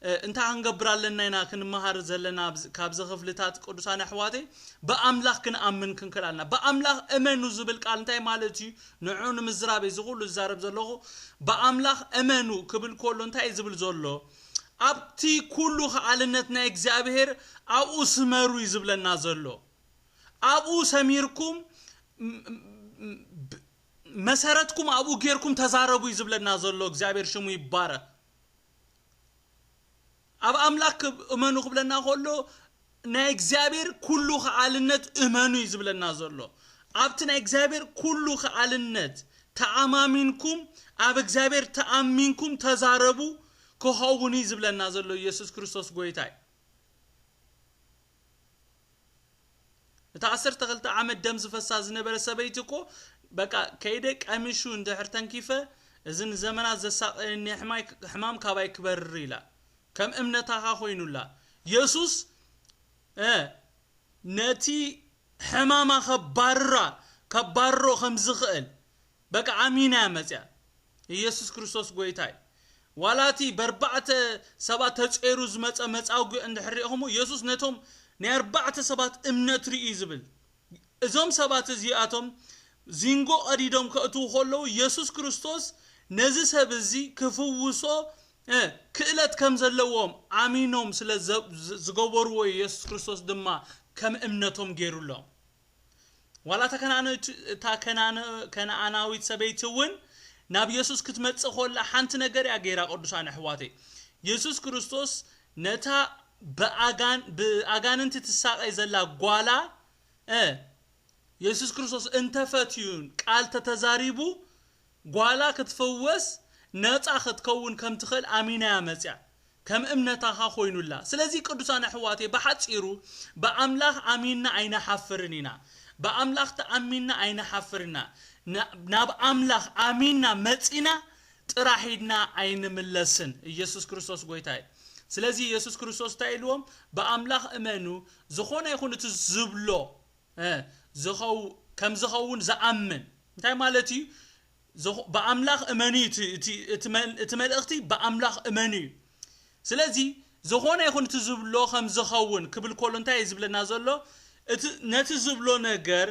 እ፣ እንታይ ክንገብር ኣለና ኢና ክንመሃር ዘለና ኣብዚ፣ ካብዚ ክፍልታት ቅዱሳን ኣሕዋተይ? ብኣምላኽ ክንኣምን ክንክእል ኣለና። ብኣምላኽ እመኑ ዝብል ቃል እንታይ ማለት እዩ? ንዑ ንምዝራብ እዚ ኩሉ ዝዛረብ ዘለኹ። ብኣምላኽ እመኑ ክብል ከሎ እንታይ እዩ ዝብል ዘሎ? ኣብቲ ኩሉ ከኣልነት ናይ እግዚኣብሔር ኣብኡ ስመሩ እዩ ዝብለና ዘሎ። ኣብኡ ሰሚርኩም፣ ም-፣ ም-፣ ብ-፣ መሰረትኩም ኣብኡ ጌርኩም ተዛረቡ እዩ ዝብለና ዘሎ። እግዚኣብሔር ሽሙ ይባረክ። ኣብ ኣምላኽ ክብ-፣ እመኑ ክብለና ከሎ፣ ናይ እግዚኣብሔር ኩሉ ከኣልነት እመኑ እዩ ዝብለና ዘሎ። ኣብቲ ናይ እግዚኣብሔር ኩሉ ከኣልነት ተኣማሚንኩም፣ ኣብ እግዚኣብሔር ተኣሚንኩም ተዛረቡ ክኸውን እዩ ዝብለና ዘሎ ኢየሱስ ክርስቶስ ጎይታ እዩ። እታ ዓሰርተ ክልተ ዓመት ደም ዝፈሳ ዝነበረ ሰበይቲ እኮ፣ በቃ፣ ከይደ ቀሚሹ እንድሕር ተንኪፈ፣ እዚ ንዘመናት ዘሳቐየኒ ሕማይ-፣ ሕማም ካባይ ክበርር ኢላ። ከም እምነታኻ ኮይኑላ። የሱስ፣ እ፣ ነቲ ሕማማ ከባርራ፣ ከባርሮ ከም ዝኽእል በቃ ኣሚና እያ መጽያ። ኢየሱስ ክርስቶስ ጎይታ እዩ። ዋላ እቲ በርባዕተ ሰባት ተጸይሩ ዝመጸ መጻጉዕ እንድሕር ሪኢኹሞ፣ ኢየሱስ ነቶም ናይ ኣርባዕተ ሰባት እምነት ርኢ ዝብል። እዞም ሰባት እዚኣቶም ዚንጎ ቀዲዶም ከእትዉ ከለዉ፣ ኢየሱስ ክርስቶስ ነዚ ሰብ እዚ ክፍውሶ፣ እ፣ ክእለት ከም ዘለዎም ኣሚኖም ስለ ዘ-፣ ዝ-፣ ዝገበርዎ፣ ኢየሱስ ክርስቶስ ድማ ከም እምነቶም ገይሩሎም። ዋላ እታ ከነኣናዊት፣ እታ ከነኣነ-፣ ከነኣናዊት ሰበይቲ እውን ናብ ኢየሱስ ክትመጽእ ከላ ሓንቲ ነገር እያ ገይራ፣ ቅዱሳን ኣሕዋተይ። ኢየሱስ ክርስቶስ ነታ ብኣጋን-፣ ብኣጋንንቲ ትሳቐይ ዘላ ጓላ፣ እ፣ ኢየሱስ ክርስቶስ እንተፈትዩን ቃል ተተዛሪቡ፣ ጓላ ክትፍወስ፣ ነጻ ክትከውን ከም ትኽእል ኣሚና እያ መጽያ። ከም እምነታኻ ኮይኑላ። ስለዚ ቅዱሳን ኣሕዋተይ፣ ብሓጺሩ ብኣምላኽ ኣሚንና ኣይንሓፍርን ኢና። ብኣምላኽ ተኣሚንና ኣይንሓፍርና። ና-፣ ናብ ኣምላኽ ኣሚንና መጺና ጥራሕ ኢድና ኣይንምለስን። ኢየሱስ ክርስቶስ ጎይታ እዩ። ስለዚ ኢየሱስ ክርስቶስ እንታይ ኢልዎም? ብኣምላኽ እመኑ፣ ዝኾነ ይኹን እቲ ዝብሎ፣ እ፣ ዝኸው-፣ ከም ዝኸውን ዝኣምን። እንታይ ማለት እዩ? ዝኹ-፣ ብኣምላኽ እመኑ እዩ እቲ፣ እቲ፣ እቲ መል-፣ እቲ መልእኽቲ ብኣምላኽ እመኑ እዩ። ስለዚ ዝኾነ ይኹን እቲ ዝብሎ ከም ዝኸውን ክብል ከሎ እንታይ እዩ ዝብለና ዘሎ? እቲ፣ ነቲ ዝብሎ ነገር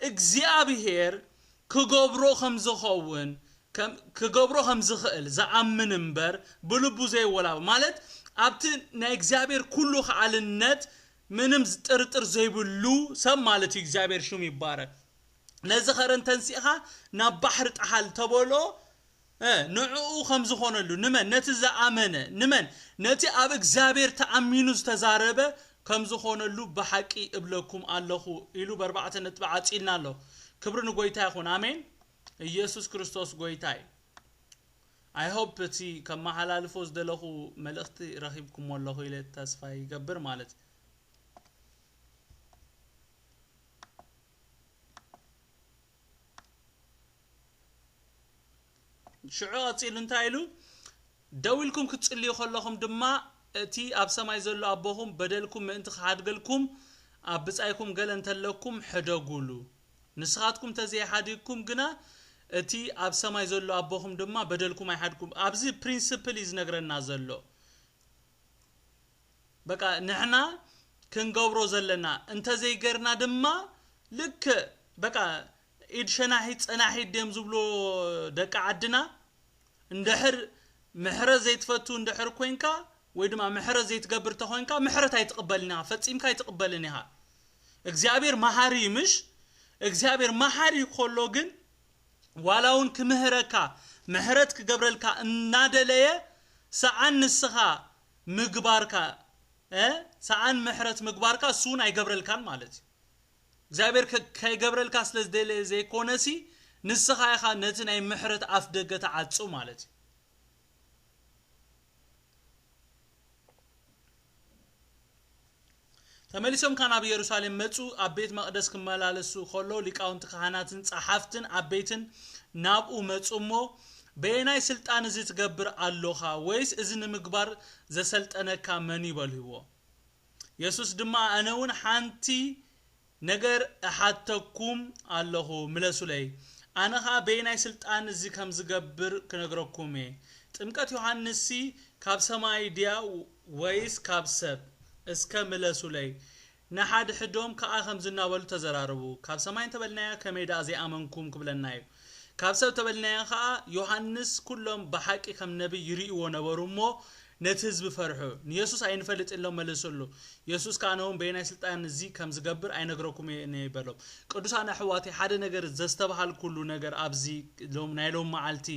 እግዚኣብሄር ክገብሮ ከም ዝኸውን፣ ከም፣ ክገብሮ ከም ዝኽእል ዝኣምን እምበር ብልቡ ዘይወላወል። ማለት ኣብቲ ናይ እግዚኣብሄር ኩሉ ከኣልነት ምንም ዝጥርጥር ዘይብሉ ሰብ ማለት እዩ። እግዚኣብሄር ሽሙ ይባረክ። ነዚ ከረን ተንሲእኻ ናብ ባሕሪ ጣሓል ተበሎ፣ እ፣ ንዕኡ ከም ዝኾነሉ፣ ንመን? ነቲ ዝኣመነ፣ ንመን? ነቲ ኣብ እግዚኣብሄር ተኣሚኑ ዝተዛረበ ከም ዝኾነሉ ብሓቂ እብለኩም ኣለኹ ኢሉ ብኣርባዕተ ነጥቢ ዓጺልና ኣሎ። ክብሪ ንጎይታ ይኹን። ኣሜን። ኢየሱስ ክርስቶስ ጎይታ እዩ። I hope እቲ ከመሓላልፎ ዝደለኹ መልእኽቲ ረኺብኩሞ ኣለኹ ኢለ ተስፋ ይገብር ማለት እዩ። ሽዑ ቀጺሉ እንታይ ኢሉ? ደው ኢልኩም ክትጽልዩ ከለኹም ድማ፣ እቲ ኣብ ሰማይ ዘሎ ኣቦኹም በደልኩም ምእንቲ ክሓድገልኩም፣ ኣብ ብጻይኩም ገለ እንተለኩም ሕደጉሉ። ንስኻትኩም እንተዘይሓዲግኩም ግና፣ እቲ ኣብ ሰማይ ዘሎ ኣቦኹም ድማ በደልኩም ኣይሓድኩም። ኣብዚ ፕሪንስፕል እዩ ዝነግረና ዘሎ። በቃ ንሕና ክንገብሮ ዘለና እንተዘይገርና ድማ፣ ልክዕ በቃ ኢድ ሸናሒት ጸናሒት ድዮም ዝብሎ ደቂ ዓድና፣ እንድሕር ምሕረት ዘይትፈቱ እንድሕር ኮንካ፣ ወይ ድማ ምሕረት ዘይትገብር ተኾንካ፣ ምሕረት ኣይትቕበልን ኢኻ፣ ፈጺምካ ኣይትቕበልን ኢኻ። እግዚኣብሔር መሃሪ እዩ፣ ምሽ? እግዚኣብሔር መሃሪ ከሎ ግን፣ ዋላ እውን ክምህረካ፣ ምሕረት ክገብረልካ እናደለየ፣ ሰዓን ንስኻ ምግባርካ፣ እ፣ ሰዓን ምሕረት ምግባርካ፣ እሱ እውን ኣይገብረልካን ማለት እዩ። እግዚኣብሔር ከ-፣ ከይገብረልካ ስለ ዝደለየ ዘይኮነሲ፣ ንስኻ ኢኻ ነቲ ናይ ምሕረት ኣፍ ደገ ትዓጹ ማለት እዩ። ተመሊሶም ከኣ ናብ ኢየሩሳሌም መጹ። ኣብ ቤት መቕደስ ክመላለሱ ከሎ፣ ሊቃውንቲ ካህናትን ጸሓፍትን ዓበይትን ናብኡ መጹ እሞ፣ "በየናይ ስልጣን እዚ ትገብር ኣሎኻ? ወይስ እዚ ንምግባር ዘሰልጠነካ መን እዩ?" በልዎ። የሱስ ድማ፣ "ኣነ እውን ሓንቲ ነገር እሓተኩም ኣለኹ፣ ምለሱለይ። ኣነ ኸኣ በየናይ ስልጣን እዚ ከም ዝገብር ክነግረኩም እየ። ጥምቀት ዮሃንስሲ ካብ ሰማይ ድያ ወይስ ካብ ሰብ? እስከ ምለሱለይ።" ንሓድሕዶም ከኣ ከምዚ እናበሉ ተዘራረቡ፣ "ካብ ሰማይ እንተበልናዮ፣ ከመይ ደኣ ዘይኣመንኩም ክብለና እዩ? ካብ ሰብ ተበልናዮ ከኣ፣ ዮሃንስ ኩሎም ብሓቂ ከም ነቢይ ይርእይዎ ነበሩ እሞ፣ ነቲ ህዝቢ ፈርሑ።" "ንየሱስ ኣይንፈልጥ" ኢሎም መለሱሉ። የሱስ ከኣ፣ "ኣነ እውን በየናይ ስልጣን እዚ ከም ዝገብር ኣይነግረኩም እየ" በሎም። ቅዱሳን ኣሕዋተይ፣ ሓደ ነገር ዘስተብሃልኩሉ ነገር ኣብዚ ሎም-፣ ናይ ሎም መዓልቲ፣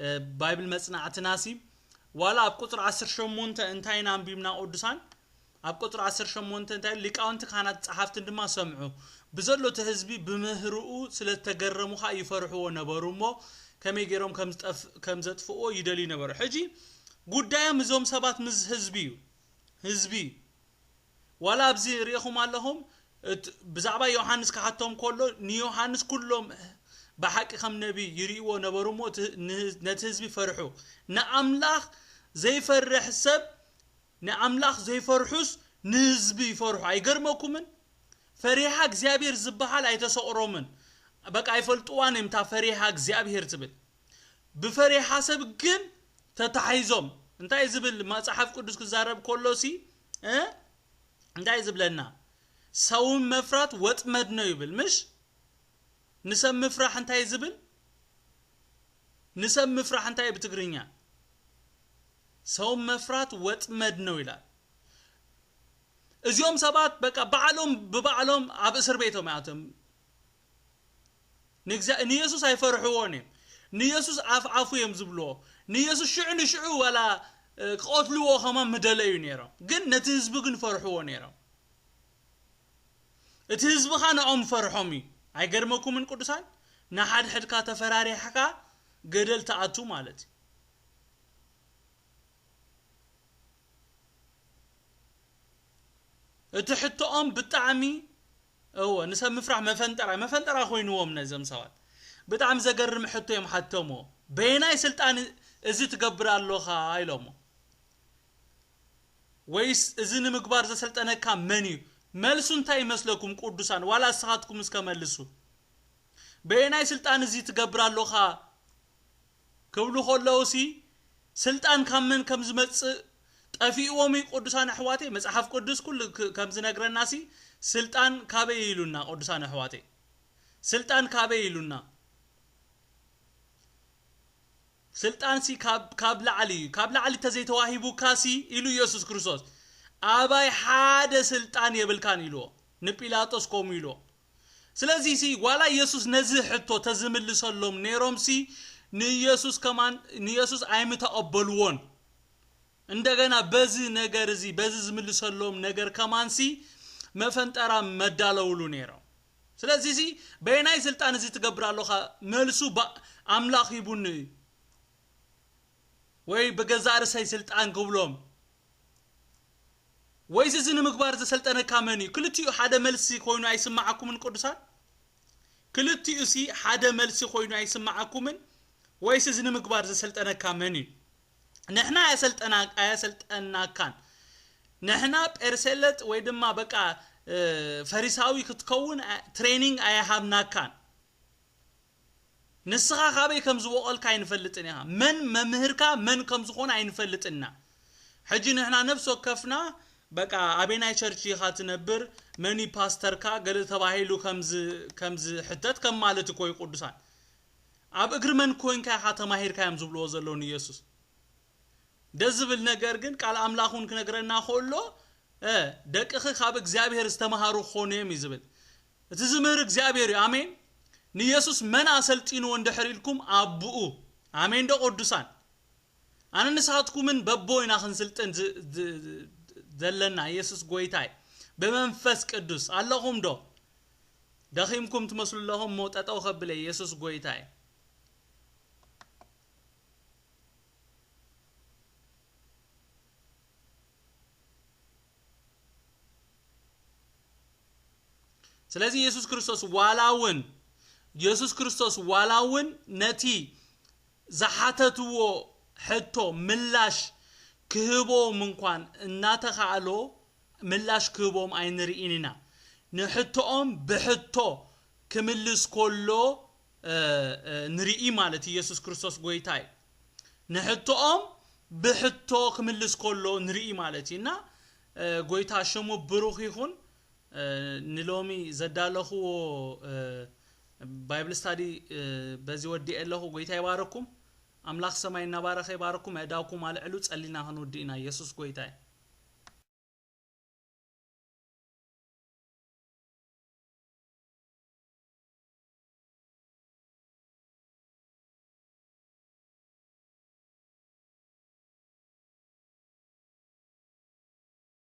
እ፣ ባይብል መጽናዕትናሲ፣ ዋላ ኣብ ቁጽሪ ዓሰርተ ሸሞንተ እንታይ ኢና ኣንቢብና ቅዱሳን? ኣብ ቁጽሪ ዓሰርተ ሸሞንተ እንታይ ኢሉ? "ሊቃውንቲ ካህናት ጸሓፍትን ድማ ሰምዑ፣ ብዘሎ እቲ ህዝቢ ብምህርኡ ስለ ዝተገረሙ ኸኣ ይፈርሕዎ ነበሩ እሞ፣ ከመይ ገይሮም ከም ዝጠፍ-፣ ከም ዘጥፍእዎ ይደልዩ ነበሩ።" ሕጂ ጉዳዮም እዞም ሰባት ምስ ህዝቢ እዩ። ህዝቢ እዩ። ዋላ ኣብዚ ርኢኹም ኣለኹም፣ እት-፣ ብዛዕባ ዮሃንስ ክሓቶም ከሎ፣ ንዮሃንስ ኩሎም ብሓቂ ከም ነቢይ ይርእይዎ ነበሩ እሞ፣ እቲ ን-፣ ነቲ ህዝቢ ፈርሑ። ንኣምላኽ ዘይፈርሕ ሰብ፣ ንኣምላኽ ዘይፈርሑስ ንህዝቢ ይፈርሑ። ኣይገርመኩምን? ፈሪሃ እግዚኣብሔር ዝበሃል ኣይተሰቕሮምን። በቃ ኣይፈልጥዋን እዮም እታ ፈሪሃ እግዚኣብሔር ትብል። ብፈሪሃ ሰብ ግን ተታሒዞም። እንታይ ዝብል መጽሓፍ ቅዱስ ክዛረብ ከሎ ሲ እንታይ ዝብለና? ሰውን መፍራት ወጥመድ ነው ይብል። ምሽ ንሰብ ምፍራሕ እንታይ ዝብል? ንሰብ ምፍራሕ እንታይ ብትግርኛ? ሰውን መፍራት ወጥመድ ነው ይላል። እዚኦም ሰባት በቃ ባዕሎም ብባዕሎም ኣብ እስር ቤቶም ኣቶም ንየሱስ ኣይፈርሕዎን እዮም። ንየሱስ ኣፍ ኣፉ እዮም ዝብልዎ። ንየሱስ ሽዑ ንሽዑ ዋላ ክቐትልዎ ከማ ምደለዩ ነይሮም። ግን ነቲ ህዝቢ ግን ፈርሕዎ ነይሮም። እቲ ህዝብኻ ንኦም ፈርሖም እዩ። ኣይገርመኩምን ቅዱሳን? ንሓድሕድካ ተፈራሪሕካ ገደል ትኣቱ ማለት እዩ። እቲ ሕቶኦም ብጣዕሚ እወ ንሰብ ምፍራሕ መፈንጠራ መፈንጠራ ኮይንዎም ነዞም ሰባት። ብጣዕሚ ዘገርም ሕቶ እዮም ሓተሞ። በየናይ ስልጣን እዚ ትገብር ኣለኻ ኢሎሞ። ወይስ እዚ ንምግባር ዘሰልጠነካ መን እዩ? መልሱ እንታይ ይመስለኩም ቅዱሳን? ዋላ እስኻትኩም እስከ መልሱ። በየናይ ስልጣን እዚ ትገብር ኣለኻ ክብሉ ከለውሲ ስልጣን ካብ መን ከም ዝመጽእ ጠፊእዎም እዩ ቅዱሳን ኣሕዋተይ። መጽሓፍ ቅዱስ ኩሉ ከም ዝነግረናሲ ስልጣን ካበይ ኢሉና ቅዱሳን ኣሕዋተይ? ስልጣን ካበይ ኢሉና? ስልጣንሲ ካብ ላዕሊ እዩ። ካብ ላዕሊ ተዘይተዋሂቡካሲ ኢሉ ኢየሱስ ክርስቶስ ኣባይ ሓደ ስልጣን የብልካን ኢልዎ። ንጲላጦስ ከምኡ ኢልዎ። ስለዚሲ ዋላ ኢየሱስ ነዚ ሕቶ ተዝምልሰሎም ነይሮምሲ ንኢየሱስ ከማን ንኢየሱስ ኣይምተቐበልዎን። እንደገና በዚ ነገር እዚ በዚ ዝምልሰሎም ነገር ከማንሲ መፈንጠራ መዳለውሉ ነይሮም። ስለዚሲ በየናይ ስልጣን እዚ ትገብር ኣለኻ? መልሱ ኣምላኽ ሂቡኒ እዩ ወይ ብገዛእ ርእሰይ ስልጣን ክብሎም ወይስ እዚ ንምግባር ዘሰልጠነካ መን እዩ? ክልቲኡ ሓደ መልሲ ኮይኑ ኣይስማዓኩምን ቅዱሳን? ክልቲኡ ሲ ሓደ መልሲ ኮይኑ ኣይስማዓኩምን? ወይስ እዚ ንምግባር ዘሰልጠነካ መን እዩ? ንሕና ኣያሰልጠና ኣያሰልጠናካን ንሕና ጴርሴለጥ ወይ ድማ በቃ ፈሪሳዊ ክትከውን ትሬኒንግ ኣያሃብናካን። ንስኻ ካበይ ከም ዝበቆልካ ኣይንፈልጥን ኢኻ። መን መምህርካ መን ከም ዝኾነ ኣይንፈልጥና። ሕጂ ንሕና ነፍሲ ወከፍና በቃ ኣበናይ ቸርች ኢኻ ትነብር፣ መን እዩ ፓስተርካ ገለ ተባሂሉ ከም ዝሕተት ከም ማለት እኮ እዩ ቅዱሳን። ኣብ እግሪ መን ኮይንካ ኢኻ ተማሂርካ እዮም ዝብልዎ ዘለዉ ንኢየሱስ። ደስ ዝብል ነገር ግን ቃል ኣምላኽ እውን ክነግረና ከሎ ደቅኺ ካብ እግዚኣብሔር ዝተምሃሩ ክኾኑ እዮም እዩ ዝብል። እቲ ዝምህር እግዚኣብሔር እዩ። ኣሜን። ንኢየሱስ መን ኣሰልጢንዎ እንድሕር ኢልኩም ኣቦኡ። ኣሜን ዶ ቅዱሳን? ኣነ ንስኻትኩምን በቦ ኢና ክንስልጥን ዘለና። ኢየሱስ ጎይታይ ብመንፈስ ቅዱስ ኣለኹም ዶ? ደኺምኩም ትመስሉ ኣለኹም እሞ ጠጠው ከብለ ኢየሱስ ጎይታይ። ስለዚ ኢየሱስ ክርስቶስ ዋላ እውን ኢየሱስ ክርስቶስ ዋላ እውን ነቲ ዝሓተትዎ ሕቶ ምላሽ ክህቦም እንኳን እናተኻእሎ ምላሽ ክህቦም ኣይንርኢን ኢና። ንሕቶኦም ብሕቶ ክምልስ ከሎ ንርኢ ማለት ኢየሱስ ክርስቶስ ጎይታ እዩ። ንሕቶኦም ብሕቶ ክምልስ ከሎ ንርኢ ማለት እዩ። እና ጎይታ ሽሙ ብሩኽ ይኹን። ንሎሚ ዘዳለኽዎ ባይብል ስታዲ በዚ ወዲኤ ኣለኹ። ጎይታ ይባረኩም። ኣምላኽ ሰማይ እናባረኸ ይባረኩም። ኣእዳውኩም ኣልዕሉ፣ ጸሊና ክንውድእ ኢና። ኢየሱስ ጎይታ እዩ።